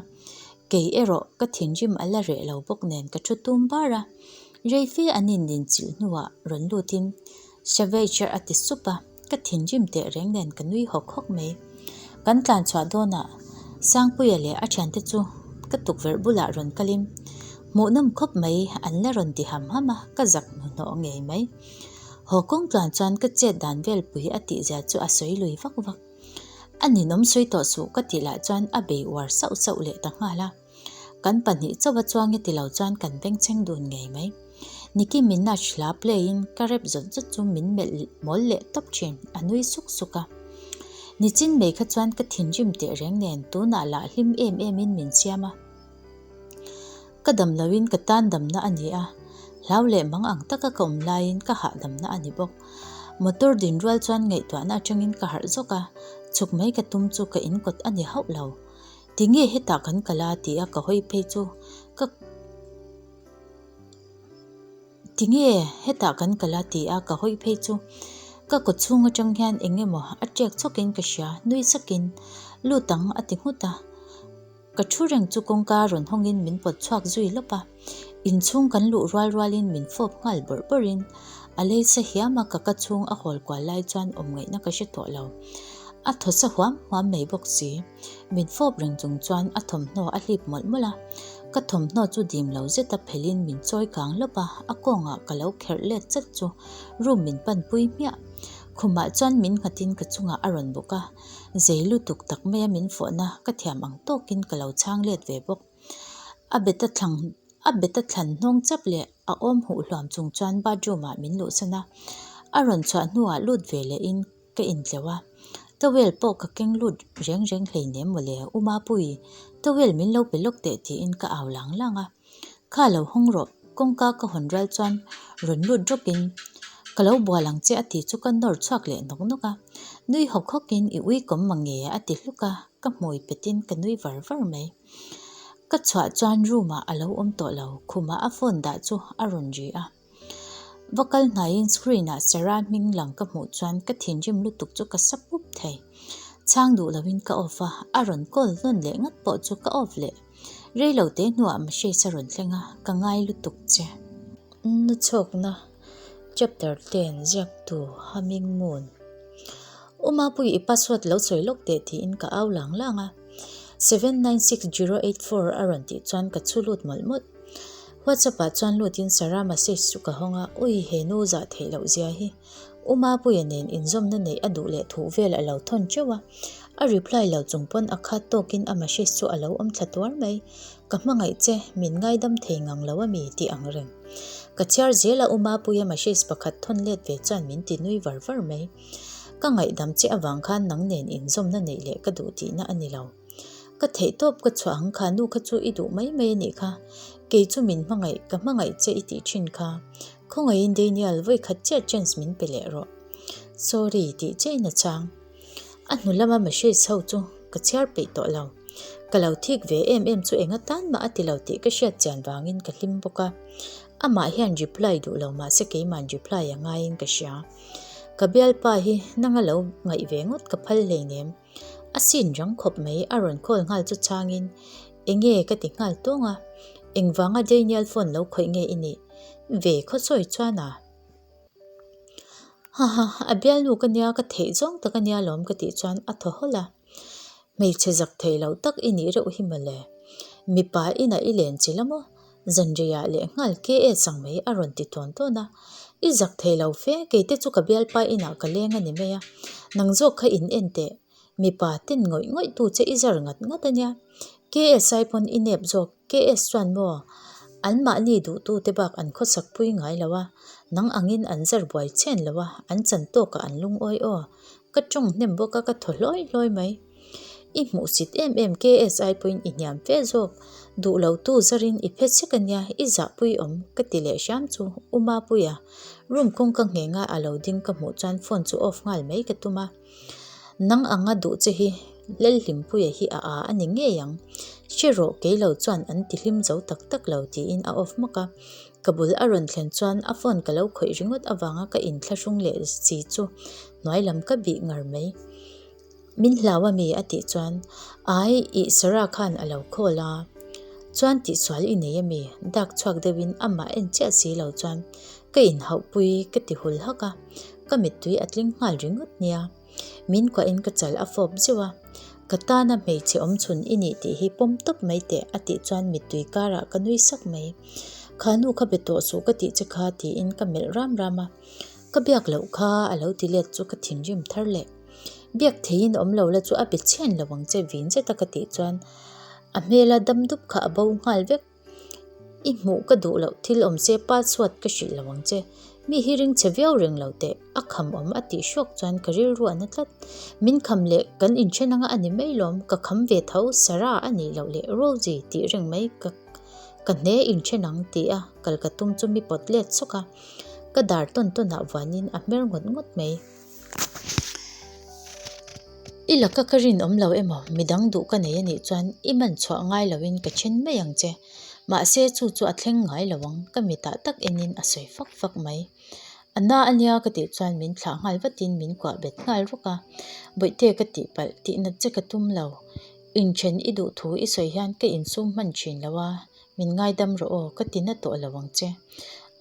Kei erawh ka thinrim a la reh lo bawk nen ka thu tum bar a. Reife an indinchilh hnuah rawn lutin Savage a ti sup a, ka thinrim teh reng nen ka nui hawk hawk mai. Kan tlan chhuah dawnah Sangpuia leh a thiante chu ka tukverh bulah rawn kalin hmuhnawm khawp mai an la rawn ti ham ham a, ka zak hnuhnawh ngei mai. Haw kawng tluan chuan ka chet dan vel pui a tihzia chu a sawi lui vak vak. A ninawm sawi tawh suh ka tih lah chuan a bei uar sauh sauh leh ta nghal a. Kan pahnih chauh a chuang e ti lo chuan kan bengchheng dun ngei mai. Nicki Minaj hla play in ka rap zawt zawt chu min melh mawl leh tawp thin, a nui suk suk a. Nichin mai kha chuan ka thinrim teh reng nen tunah lah hlim em em in min siam a. Ka dam lo in ka tan damna a ni a, hlau leh mang ang taka ka awm laiin ka hahdamna a ni bawk. Motor din rual chuan ngaihtuahna atangin ka harh zawk a, chhuk mai ka tum chu ka inkawt a ni hauh lo. Tinge hetah kan kal a ti a ka hawi phei chu ka Tinge hetah kan kal a ti a ka hawi phei chu ka kaw chhung atang hian eng emaw a ṭek chhawkin ka hria nui sakin lut ang a ti nghut a. Ka thu reng chu kawngka rawn hawngin min pawt chhuak zui lawp a, inchhung kan luh rual rualin min fawp nghal bawrh bawrhin a lei sa hiam a ka ka chhung a hawl kual lai chuan awm ngaihna ka hre tawh lo. A thaw sa huam huam mai bawk si. Min fawp reng chung chuan a thawmhnaw a hlip mawlh mawlh a, ka thawmhnaw chu dim lo zeta phelhin min chawi kang lawp a, a kawngah ka lo kherh let chat chu room min panpui hmiah. Khumah chuan min nghatin ka chungah a rawn bawk a. Zei lutuk tak maia min fawhna ka thiam ang tawkin ka lo chhang let ve bawk. A bet a thlang a bet a thlan hnawng chap leh a awm huh hluam chung chuan bathroom ah min luhsan a. A rawn chhuah hnuah lut ve lehin ka intleuh a. Towel pawh ka keng lut reng reng hleinem mawle U Mapui, towel min lo pe lawk teh tiin ka au lang lang a. Kha lo hawng rawh, kawngka ka hawn rual chuan rawn lut rawkin ka lo bual ang che a ti chu ka nawr chhuak leh nawk nawk a. Nui hawk hawkin i ui kawm mang nge a ti hluk a, ka hmui petin ka nui var var mai. Ka chhuah chuan room ah a lo awm tawh lo, khumah a phone dah chu a rawn ri a. Va kal hnaiin screen ah Sarah hming lang ka hmuh chuan ka thinrim lutuk chu ka sa pup thei. Chhang duh loin ka off a, a rawn call nawn leh ngat pawh chu ka off leh. Rei lo te hnuah message a rawn thleng a, ka ngai lutuk che. Na chhawkna Chapter 10 Ziaktu Humming Moon U Mapui i password lo sawi lawk teh tiin ka au lang lang a, 796084 a rawn tih chuan ka chhu lut mawlh mawlh. WhatsApp ah chuan lutin Sarah message chu ka hawng a, ui he nu zah theih loh zia hi. U Mapuia nen inzawmna neih a duh leh thuh vel a lo thawn teuh a, a reply lo chung pawn a khat tawkin a message chu a lo awm thla tuar mai. Ka hmangaih che, min ngaidam thei ngang lo a mi tih ang reng. Ka chhiar zel a U Mapuia message pakhat thawn let ve chuan min ti nui var var mai. Ka ngaihdam che avang khan nang nen inzawmna neih leh ka duh tihna a ni lo. Ka theih tawp ka chhuah ang kha nu kha chu i duh mai mai a nih kha. Kei chu min hmangaih, ka hmangaih che i tih thin kha. Khawngaihin Daniel vawi khat chiah chance min pe leh rawh. Sorry tih chiahin a chhang. A hnu lama message ho chu ka chhiar peih tawh lo. Ka lo thik ve em em chu eng atan mah a ti lo tih ka hriat chian vangin ka hlim bawk a. Amah hian reply duh lo mahse keima'n reply a ngaiin ka hria. Ka bialpa hi nanga lo ngaih ve ngawt ka phal hleinem. A sin rang khawp mai a rawn call nghal chu chhangin enge ka ti nghal tawng a, engvanga Daniel phone lo khawih nge i nih ve khaw sawi chuan a? Haha, a bialnu ka nia ka theih zawng tak a nia lawm ka tih chuan a thaw hawlh a, hmeichhe zak thei lo tak i nih reuh hi mawle, mipa inah i len chilh a maw? Zanriah leh nghal KS ang mai a rawn ti tawn tawn a, I zak thei lo fe, kei te chu ka bialpa inah ka leng a ni mai a, nang zawk kha in en teh, mipa ten ngawih ngawih tu che i zar ngat ngat a nia. KS ai pawn i nep zawk, KS chuan maw an mahni duhtu te bak an khawsak pui ngai lo a, nang angin an zar buai chhen lo a, an chan tawkah an lungawi aw. Ka tawng hnem bawk a, ka thaw hlawi hlawi mai. I hmuhsit em em KSI pawhin i hniam fe zawk. Duh lo tu zarin i phe chek a nia, i zahpui awm ka ti leh hram chu U Mapuia room kawngka nghenga a lo ding ka hmuh chuan phone chu off nghal mai ka tum a. Nang anga duh che hi Lalhlimpuia hi a a a ni ngei ang. Hre rawh, kei lo chuan an ti hlim zo tak tak lo tiin a off hmak a. Ka bul a rawn thlen chuan a phone ka lo khawih ringawt avanga ka inthlahrung leh si chu hnuai lam ka bih ngar mai. Min hlau a mi? a tih chuan Ai, ih Sarah khan a lo call a. Chuan tihsual i nei a mi? Dak chhuak deuhin amah en chiah si lo chuan ka inhauhpui ka ti hul hak a, ka mittui a tling nghal ringawt nia. Min kuahin ka chal a fawp zeuh a, Ka tana hmeichhe awmchhun i nih tih hi pawm tawp mai teh a tih chuan mittui karah ka nui sak mai. Kha nu kha be tawh suh ka tih che kha tiin ka melh ram ram a, Ka biak loh kha a lo ti let chu ka thinrim thar leh. Biak theiin awm lo la chu a be chhian lo ang che vin zeta ka tih chuan a hmela dam dup kha a bo nghal vek. I hmuh ka duh loh thil awm se password ka hrilh lo ang che. Mi hi ring chhe viau reng lo teh, a kham awm a tih hrawk chuan ka rilru a na tlat. Min kham leh kan inthen anga a ni mai lawm, ka kham ve tho, Sarah a nih loh leh Rosie tih reng mai ka ka hne inthen ang ti a kal ka tum chu mi pawt let sawk a, ka dar tawn tawn ah vuanin a hmer ngawt ngawt mai. I laka ka rinawm lo emaw midang duh ka nei anih chuan i man chhuah ngai loin ka then mai ang che. Mahse chu chu a thleng ngai lo ang ka mitah tak enin a sawi fak fak mai. A na ania ka tih chuan min thlah nghal vatin min kuah bet nghal rawk a. Bawihte ka tih palh tih nat che ka tum lo. Inthen i duh thu i sawi hian ka insum hman thin lo a. Min ngaidam rawh aw, ka ti na tawh lo ang che.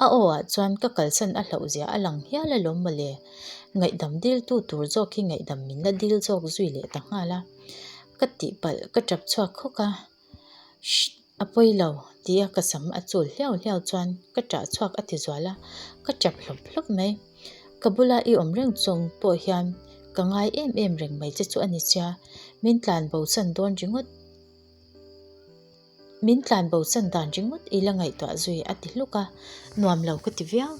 A aw ah chuan ka kalsan a hlauh zia a lang hial alawm mawle. Ngaihdam dil tu tur zawk hi ngaihdam min la dil zawk zui leh ta nghal a. Ka tihpalh ka tap chhuak khawk a, Shh, a pawi lo, tia ka sam a chul hliau hliau chuan ka ṭah chhuak a ti zual a, ka ṭap hlawp hlawp mai. Ka bula i awm reng chung pawh hian ka ngai em em reng mai che chu a ni sia, min tlan bosan dawn ringawt. Min tlan bosan dan ringawt i la ngaihtuah zui a ti hluk a, nuam lo ka ti viau.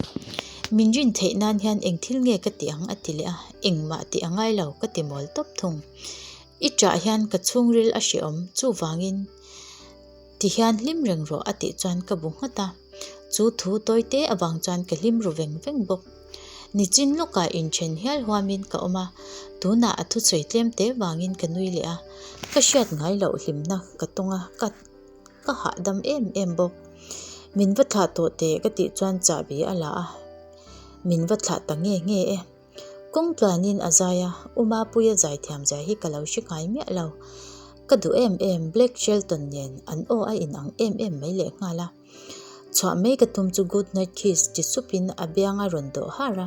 Min rin theih nan hian eng thil nge ka ti ang a ti leh a, engmah tih a ngai lo ka ti mawl tawp thung. I ṭah hian ka chhungril a hrehawm chuvangin ti hian hlim reng rawh a tih chuan ka bu nghat a, chu thu tawi te avang chuan ka hlim ru veng veng bawk. Nichin lawkah inthen hial huamin ka awm a, tunah a thusawi tlem te vangin ka nui leh a, ka hriat ngai loh hlimna ka tawng a, ka ka hahdam em em bawk. Min va thlah tawh teh ka tih chuan chahbi a la a, min va thlah ta nge nge e. Kawng tluanin a zai a, U Mapuia zai thiam zia hi ka lo hre ngai miah lo. Ka duh em em, Blake Shelton nen an aw a inang em em mai lehnghal a. Chhuah mai ka tum chu good night kiss ti supin a biang a rawn dawh har a.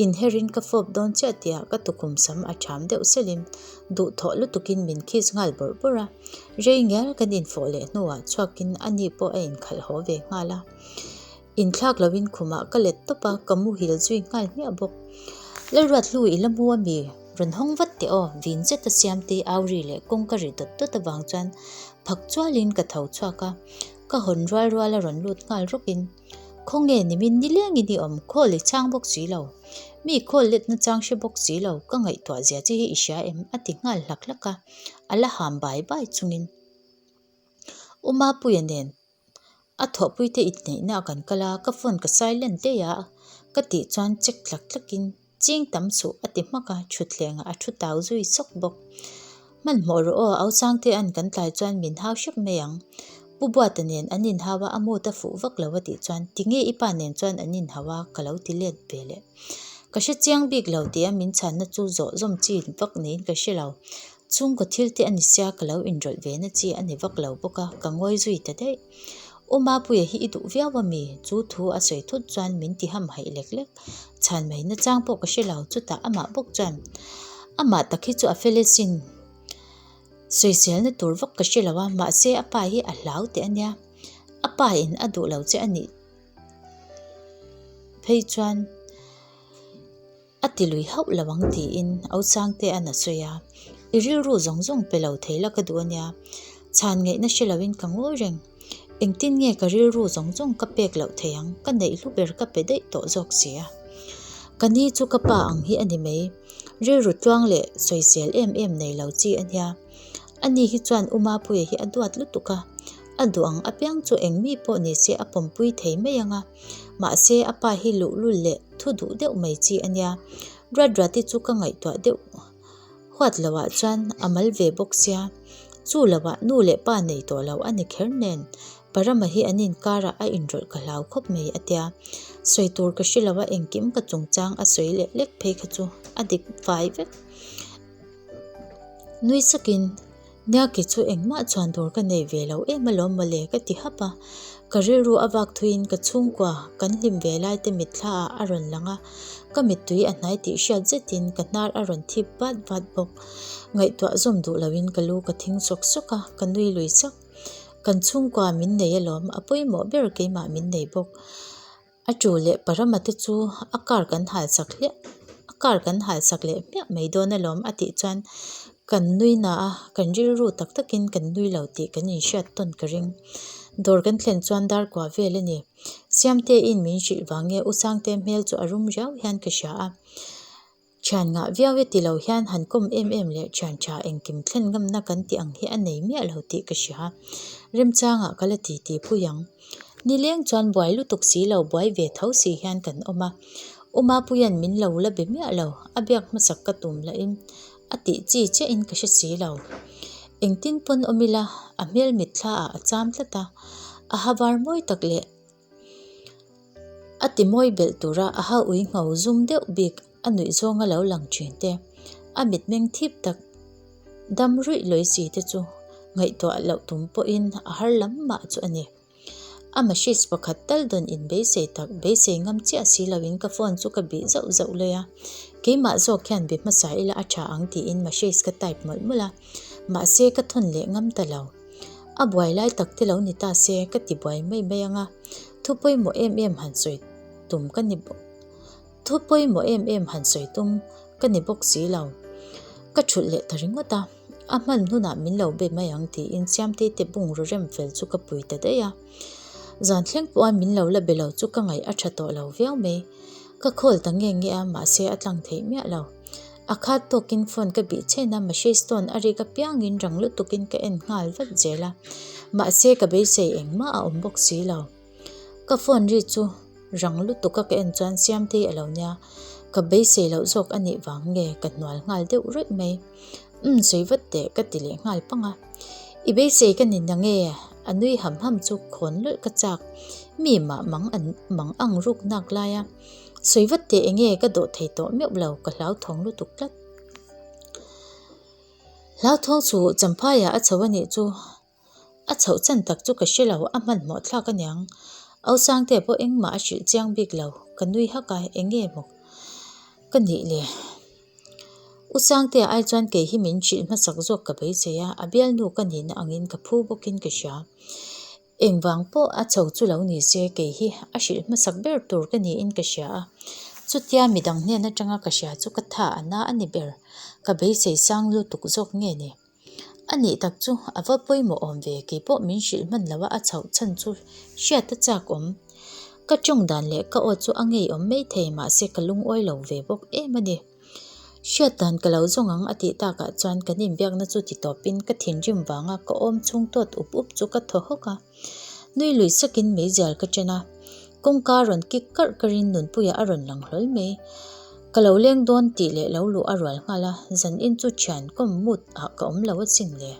Inherin ka fawp dawn chiah tihah ka tukhum sam a ṭham deuh selin duhthawh lutukin min kiss nghal bawrh bawrh a. Rei ngial kan infawh leh hnuah chhuakin ani pawh a inkhalh haw ve nghal a. Inthlak loin khumah ka let tawp a, ka muhil zui nghal hmiah bawk. Lalruat hlu i la mu a mi? Rawn hawng vat teh aw, vin zeta Siamtei au ri leh kawngka ri dawt dawt avang chuan phak chualin ka tho chhuak a. Ka hawn rual rual a rawn lut nghal rawkin, Khawnge nimin nilengin i awm, khawl i chhang bawk si lo. Mi khawl letna chang hre bawk si lo, ka ngaihtuah zia che hi i hria em? a ti nghal hlak hlak a, a la ham bai bai chungin. U Mapuia nen a thawhpuite inneihna ah kan kal a, ka phone ka silent daih a, ka tih chuan check tlak tlakin Ching tam suh a ti hmak a, thutthlengah a thu tau zui sawk bawk. Hmanhmawh rawh aw, au Sangtea'n kan tlai chuan min hau hrep mai ang. Pu Buata nen an inhau a, a mood a fuh vak lo a tih chuan tinge i pa nen chuan an inhau a ka lo ti let ve leh. Ka hre chiang bik lo tia min chhanna chu zawh zawm chi vak niin ka hre lo. Chhungkaw thil te a ni sia ka lo inrawlh ve na chi a ni vak lo bawk a, ka ngawi zui ta daih. U Mapuia hi i duh viau a mi? Chu thu a sawi thut chuan min ti ham haih lek lek. Chhan mai na chang pawh ka hre lo, chutah amah bawk chuan amah tak hi chu a fel asin. Sawiselna tur vak ka hre lo a, mahse a pa hi a hlau teh a nia. A pa in a duh lo che a nih phei chuan. A ti lui hauh lo ang tiin Ausangtea'n a sawi a, I rilru zawng zawng pe lo thei la ka duh a nia, chhan ngaihna hre loin ka ngawi reng. Engtin nge ka rilru zawng zawng ka pek loh thei ang, ka neih hlu ber ka pe daih tawh zawk si a. Ka ni chu ka pa ang hi a ni mai, rilru tluang leh sawisel em em nei lo chi a nia. Ani hi chuan U Mapuia hi a duat lutuk a, a duh ang apiang chu eng mi pawh ni se a pawmpui thei mai ang a. Mahse a pa hi luhlul leh thu duh deuh mai chi a nia. Ruatruati chu ka ngaihtuah deuh huat loh ah chuan a mal ve bawk sia. Chu lovah nu leh pa nei tawh lo a ni kher nen, Parama hi an inkarah a inrawlh ka hlau khawp mai a tia. Sawi tur ka hre lo a, engkim ka chungchang a sawi leh lek phei kha chu a dik fai vek. Nui sakin, Niaki chu engmah chuan tur ka nei ve lo em alawm mawle ka ti hap a. Ka rilru a vak thuiin ka chhungkua kan hlim ve lai te mitthla ah a rawn lang a, ka mittui a hnai tih hriat zetin ka hnar a rawn thip vat vat bawk. Ngaihtuah zawm duh loin ka lu ka thing sawk sawk a, ka nui lui sak. Kan chhungkua min nei alawm, a pawimawh ber keimah min nei bawk. A tu leh Parama te chu a car kan hal sak hliah a car kan hal sak leh hmiah mai dawn alawm a tih chuan kan nui na a, kan rilru tak takin kan nui lo tih kan inhriat tawn ka ring. Dawr kan thlen chuan dar kua vel a ni. Siamteiin min hrilh vang nge U Sangte hmel chu a rum riau hian ka hria a. Thian ngah viau e ti lo hian han kawm em em leh thian tha engkim thlen ngamna kan tih ang hi a nei miah lo tih ka hria. Remchangah ka la ti ti pui ang. Nileng chuan buai lutuk si lo buai ve tho si hian kan awm a. U Mapuia'n min lo la be miah lo, a biak hmasak ka tum lahin a tih chi chiahin ka hre si lo. Engtin pawn awm ila a hmel mitthlaah a cham tlat a, a ha var mawi tak leh A ti mawi belh tura a ha ui ngho zum deuh bik a nuih zawnga lo lang thin te, a mitmeng thip tak dam ruih lawi si te chu ngaihtuah loh tum pawhin a har lam mah chu a ni. A message pakhat tal dawn in beisei tak beisei ngam chiah si loin ka phone chu ka bih zauh zauh lawi a, keimah zawk hian be hmasa ila a tha ang tiin message ka type mawlh mawlh a, mahse ka thawn leh ngam ta lo. A buai lai tak te lo ni ta se ka ti buai mai mai ang a, thu pawimawh em em han sawi tum ka ni bawk thu pawimawh em em han sawi tum ka ni bawk si lo. Ka thulh leh ta ringawt a, a hman hunah min lo be mai ang tiin Siamtei te bungraw rem fel chu ka pui ta daih a. Zan thleng pawha min lo la be lo chu ka ngaih a tha tawh lo viau mai. Ka call ta nge nge a mahse a tlang theih miah lo. A khat tawkin phone ka bih chhen a, message tone a rik apiangin rang lutukin ka en nghal vat zel a, mahse ka beisei engmah a awm bawk si lo. Ka phone ri chu rang lutuka ka en chuan Siamtei a lo nia, ka beisei loh zawk a nih vang nge ka hnual nghal deuh rawih mai. Umm sawi vat teh ka ti leh nghal pang a. I beisei ka ni na nge? A nui ham ham chu khawn lawlh ka chak, mi mah mang an mang ang ruk nak lai a. Sawi vat teh enge ka dawh thei tawh meuh lo ka hlauthawng lutuk tlat. Hlauthawng chu Champhaiah a chho a nih chu a chhoh chan tak chu ka hre lo a hmanhmawh thlak aniang. Ausangtea pawh engmah a hrilh chiang bik lo ka nui hak a enge maw ka nih le. U Sangtea ai chuan kei hi min hrilh hmasak zawk ka beisei a, a bialnu ka nihna angin ka phu bawkin ka hria. Engvang pawh a chho chu lo ni se, kei hi a hrilh hmasak ber tur ka niin ka hria a. Chutia midang hnen atanga ka hria chu ka tha a na a ni ber. Ka beisei sang lutuk zawk nge ni? A nih tak chu a va pawimawh awm ve, kei pawh min hrilh hman lo a, a chhoh chhan chu hriat a chak awm. Ka tawng dan leh ka aw chu a ngeiawm maithei mahse ka lungawi lo ve bawk em a ni. Hriat dan ka lo zawng ang a tih takah chuan kan inbiakna chu ti tawpin ka thinrim vanga ka awm chhung tawt up up chu ka thaw hawk a. Nui lui sakin meizial ka chen a, kawngka rawn kik karh karhin Nunpuia a rawn lang hlawl mai. Ka lo leng dawn tih leh lo luh a rual nghal a, zan in chu thian kawm mut ah ka awm lo asin le.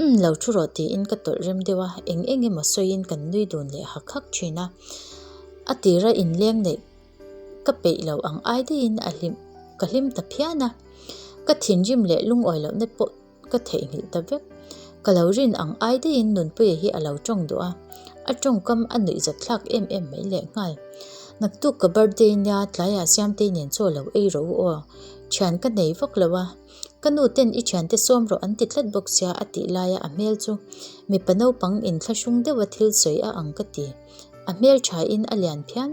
Umm lo thu rawh tiin ka tawlh rem deuh a, eng eng emaw sawiin kan nui dun leh hak hak thin a. A tira inleng neih Ka peih lo ang ai daihin a hlim ka hlim ta phian a, ka thinrim leh lungawi lohna pawh ka theihnghilh ta vek. Ka lo rin ang ai daihin Nunpuia hi a lo tawng duh a, a tawngkam a nuihzat thlak em em mai lehnghal. Naktuk ka birthday nia tlaiah Siamtei nen chaw lo ei rawh u aw, thian ka nei vak lo a, ka nu ten i thiante sawm rawh an ti tlat bawk sia a tih laia a hmel chu mipa naupang inthlahrung deuha thil sawi a ang ka ti. A hmel thain a lian phian.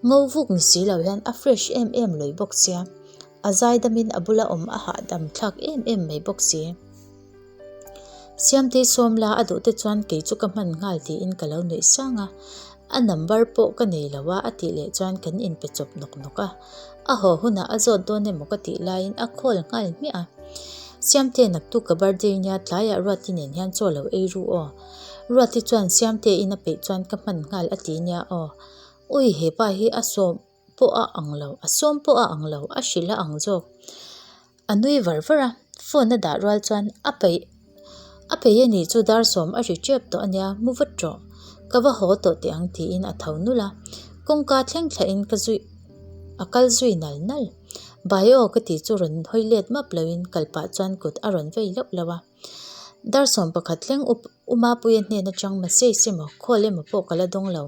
Ngo vuk ni si lo hian a fresh em em lui bawk sia. A zaidamin a bula awm a hahdam thlak em em mai bawk si. Siamtei sawm la a duh te chuan kei chu ka hman nghal tiin ka lo nuih sang a. A number pawh ka nei lo a a tih leh chuan kan inpe chawp nawk nawk a. A haw hunah a zawt dawn emaw ka tih laiin a call nghal hmiah a. Siamte naktuk ka birthday nia tlaiah Ruati nen hian chaw lo ei ru aw. Ruati chuan Siamte in a peih chuan ka hman nghal a ti nia aw. Ui he pa hi a sawm pawh a ang lo, a sawm pawh a ang lo, a hrilh a ang zawk. A nui var var a, phone a dah rual chuan a peih. A peih a nih chu dar sawm a ri tep tawh a nia, mu vat rawh. Ka va haw tawh teh ang tiin a tho nulh a. Kawngka thleng thlahin ka zui a kal zui nal nal. Bai aw ka tih chu rawn hawi let map loin kal pah chuan kut a rawn vei lauh lauh a. Dar 11 thleng up U Mapuia hnen atang message emaw call emaw pawh ka la dawng lo.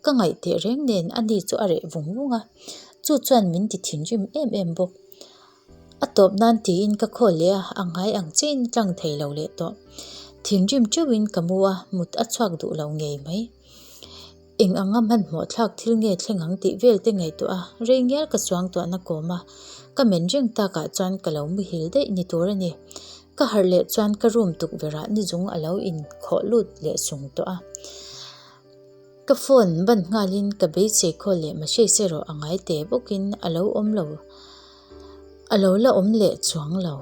Ka ngaih teh reng nen a ni chu a reh vung vung a. Chu chuan min ti thinrim em em bawk. A tawp nan tiin ka call leh a, a ngai ang chiahin tlang thei lo leh tawh. Thinrim teuhin ka mu a, mut a chhuak duh lo ngei mai. Eng anga hmanhmawh thlak thil nge thleng ang tih vel te ngaihtuah a, rei ngial ka chuang tuahna kawm a, ka men reng takah chuan ka lo muhil daih ni tur a ni. Ka harh leh chuan ka room tukverhah nizung a lo inkhawh lut leh sung tawh a. Ka phone ban nghalin ka beisei khawl leh mahse erawh a ngai teh bawkin a lo awm lo, a lo la awm leh chuang lo.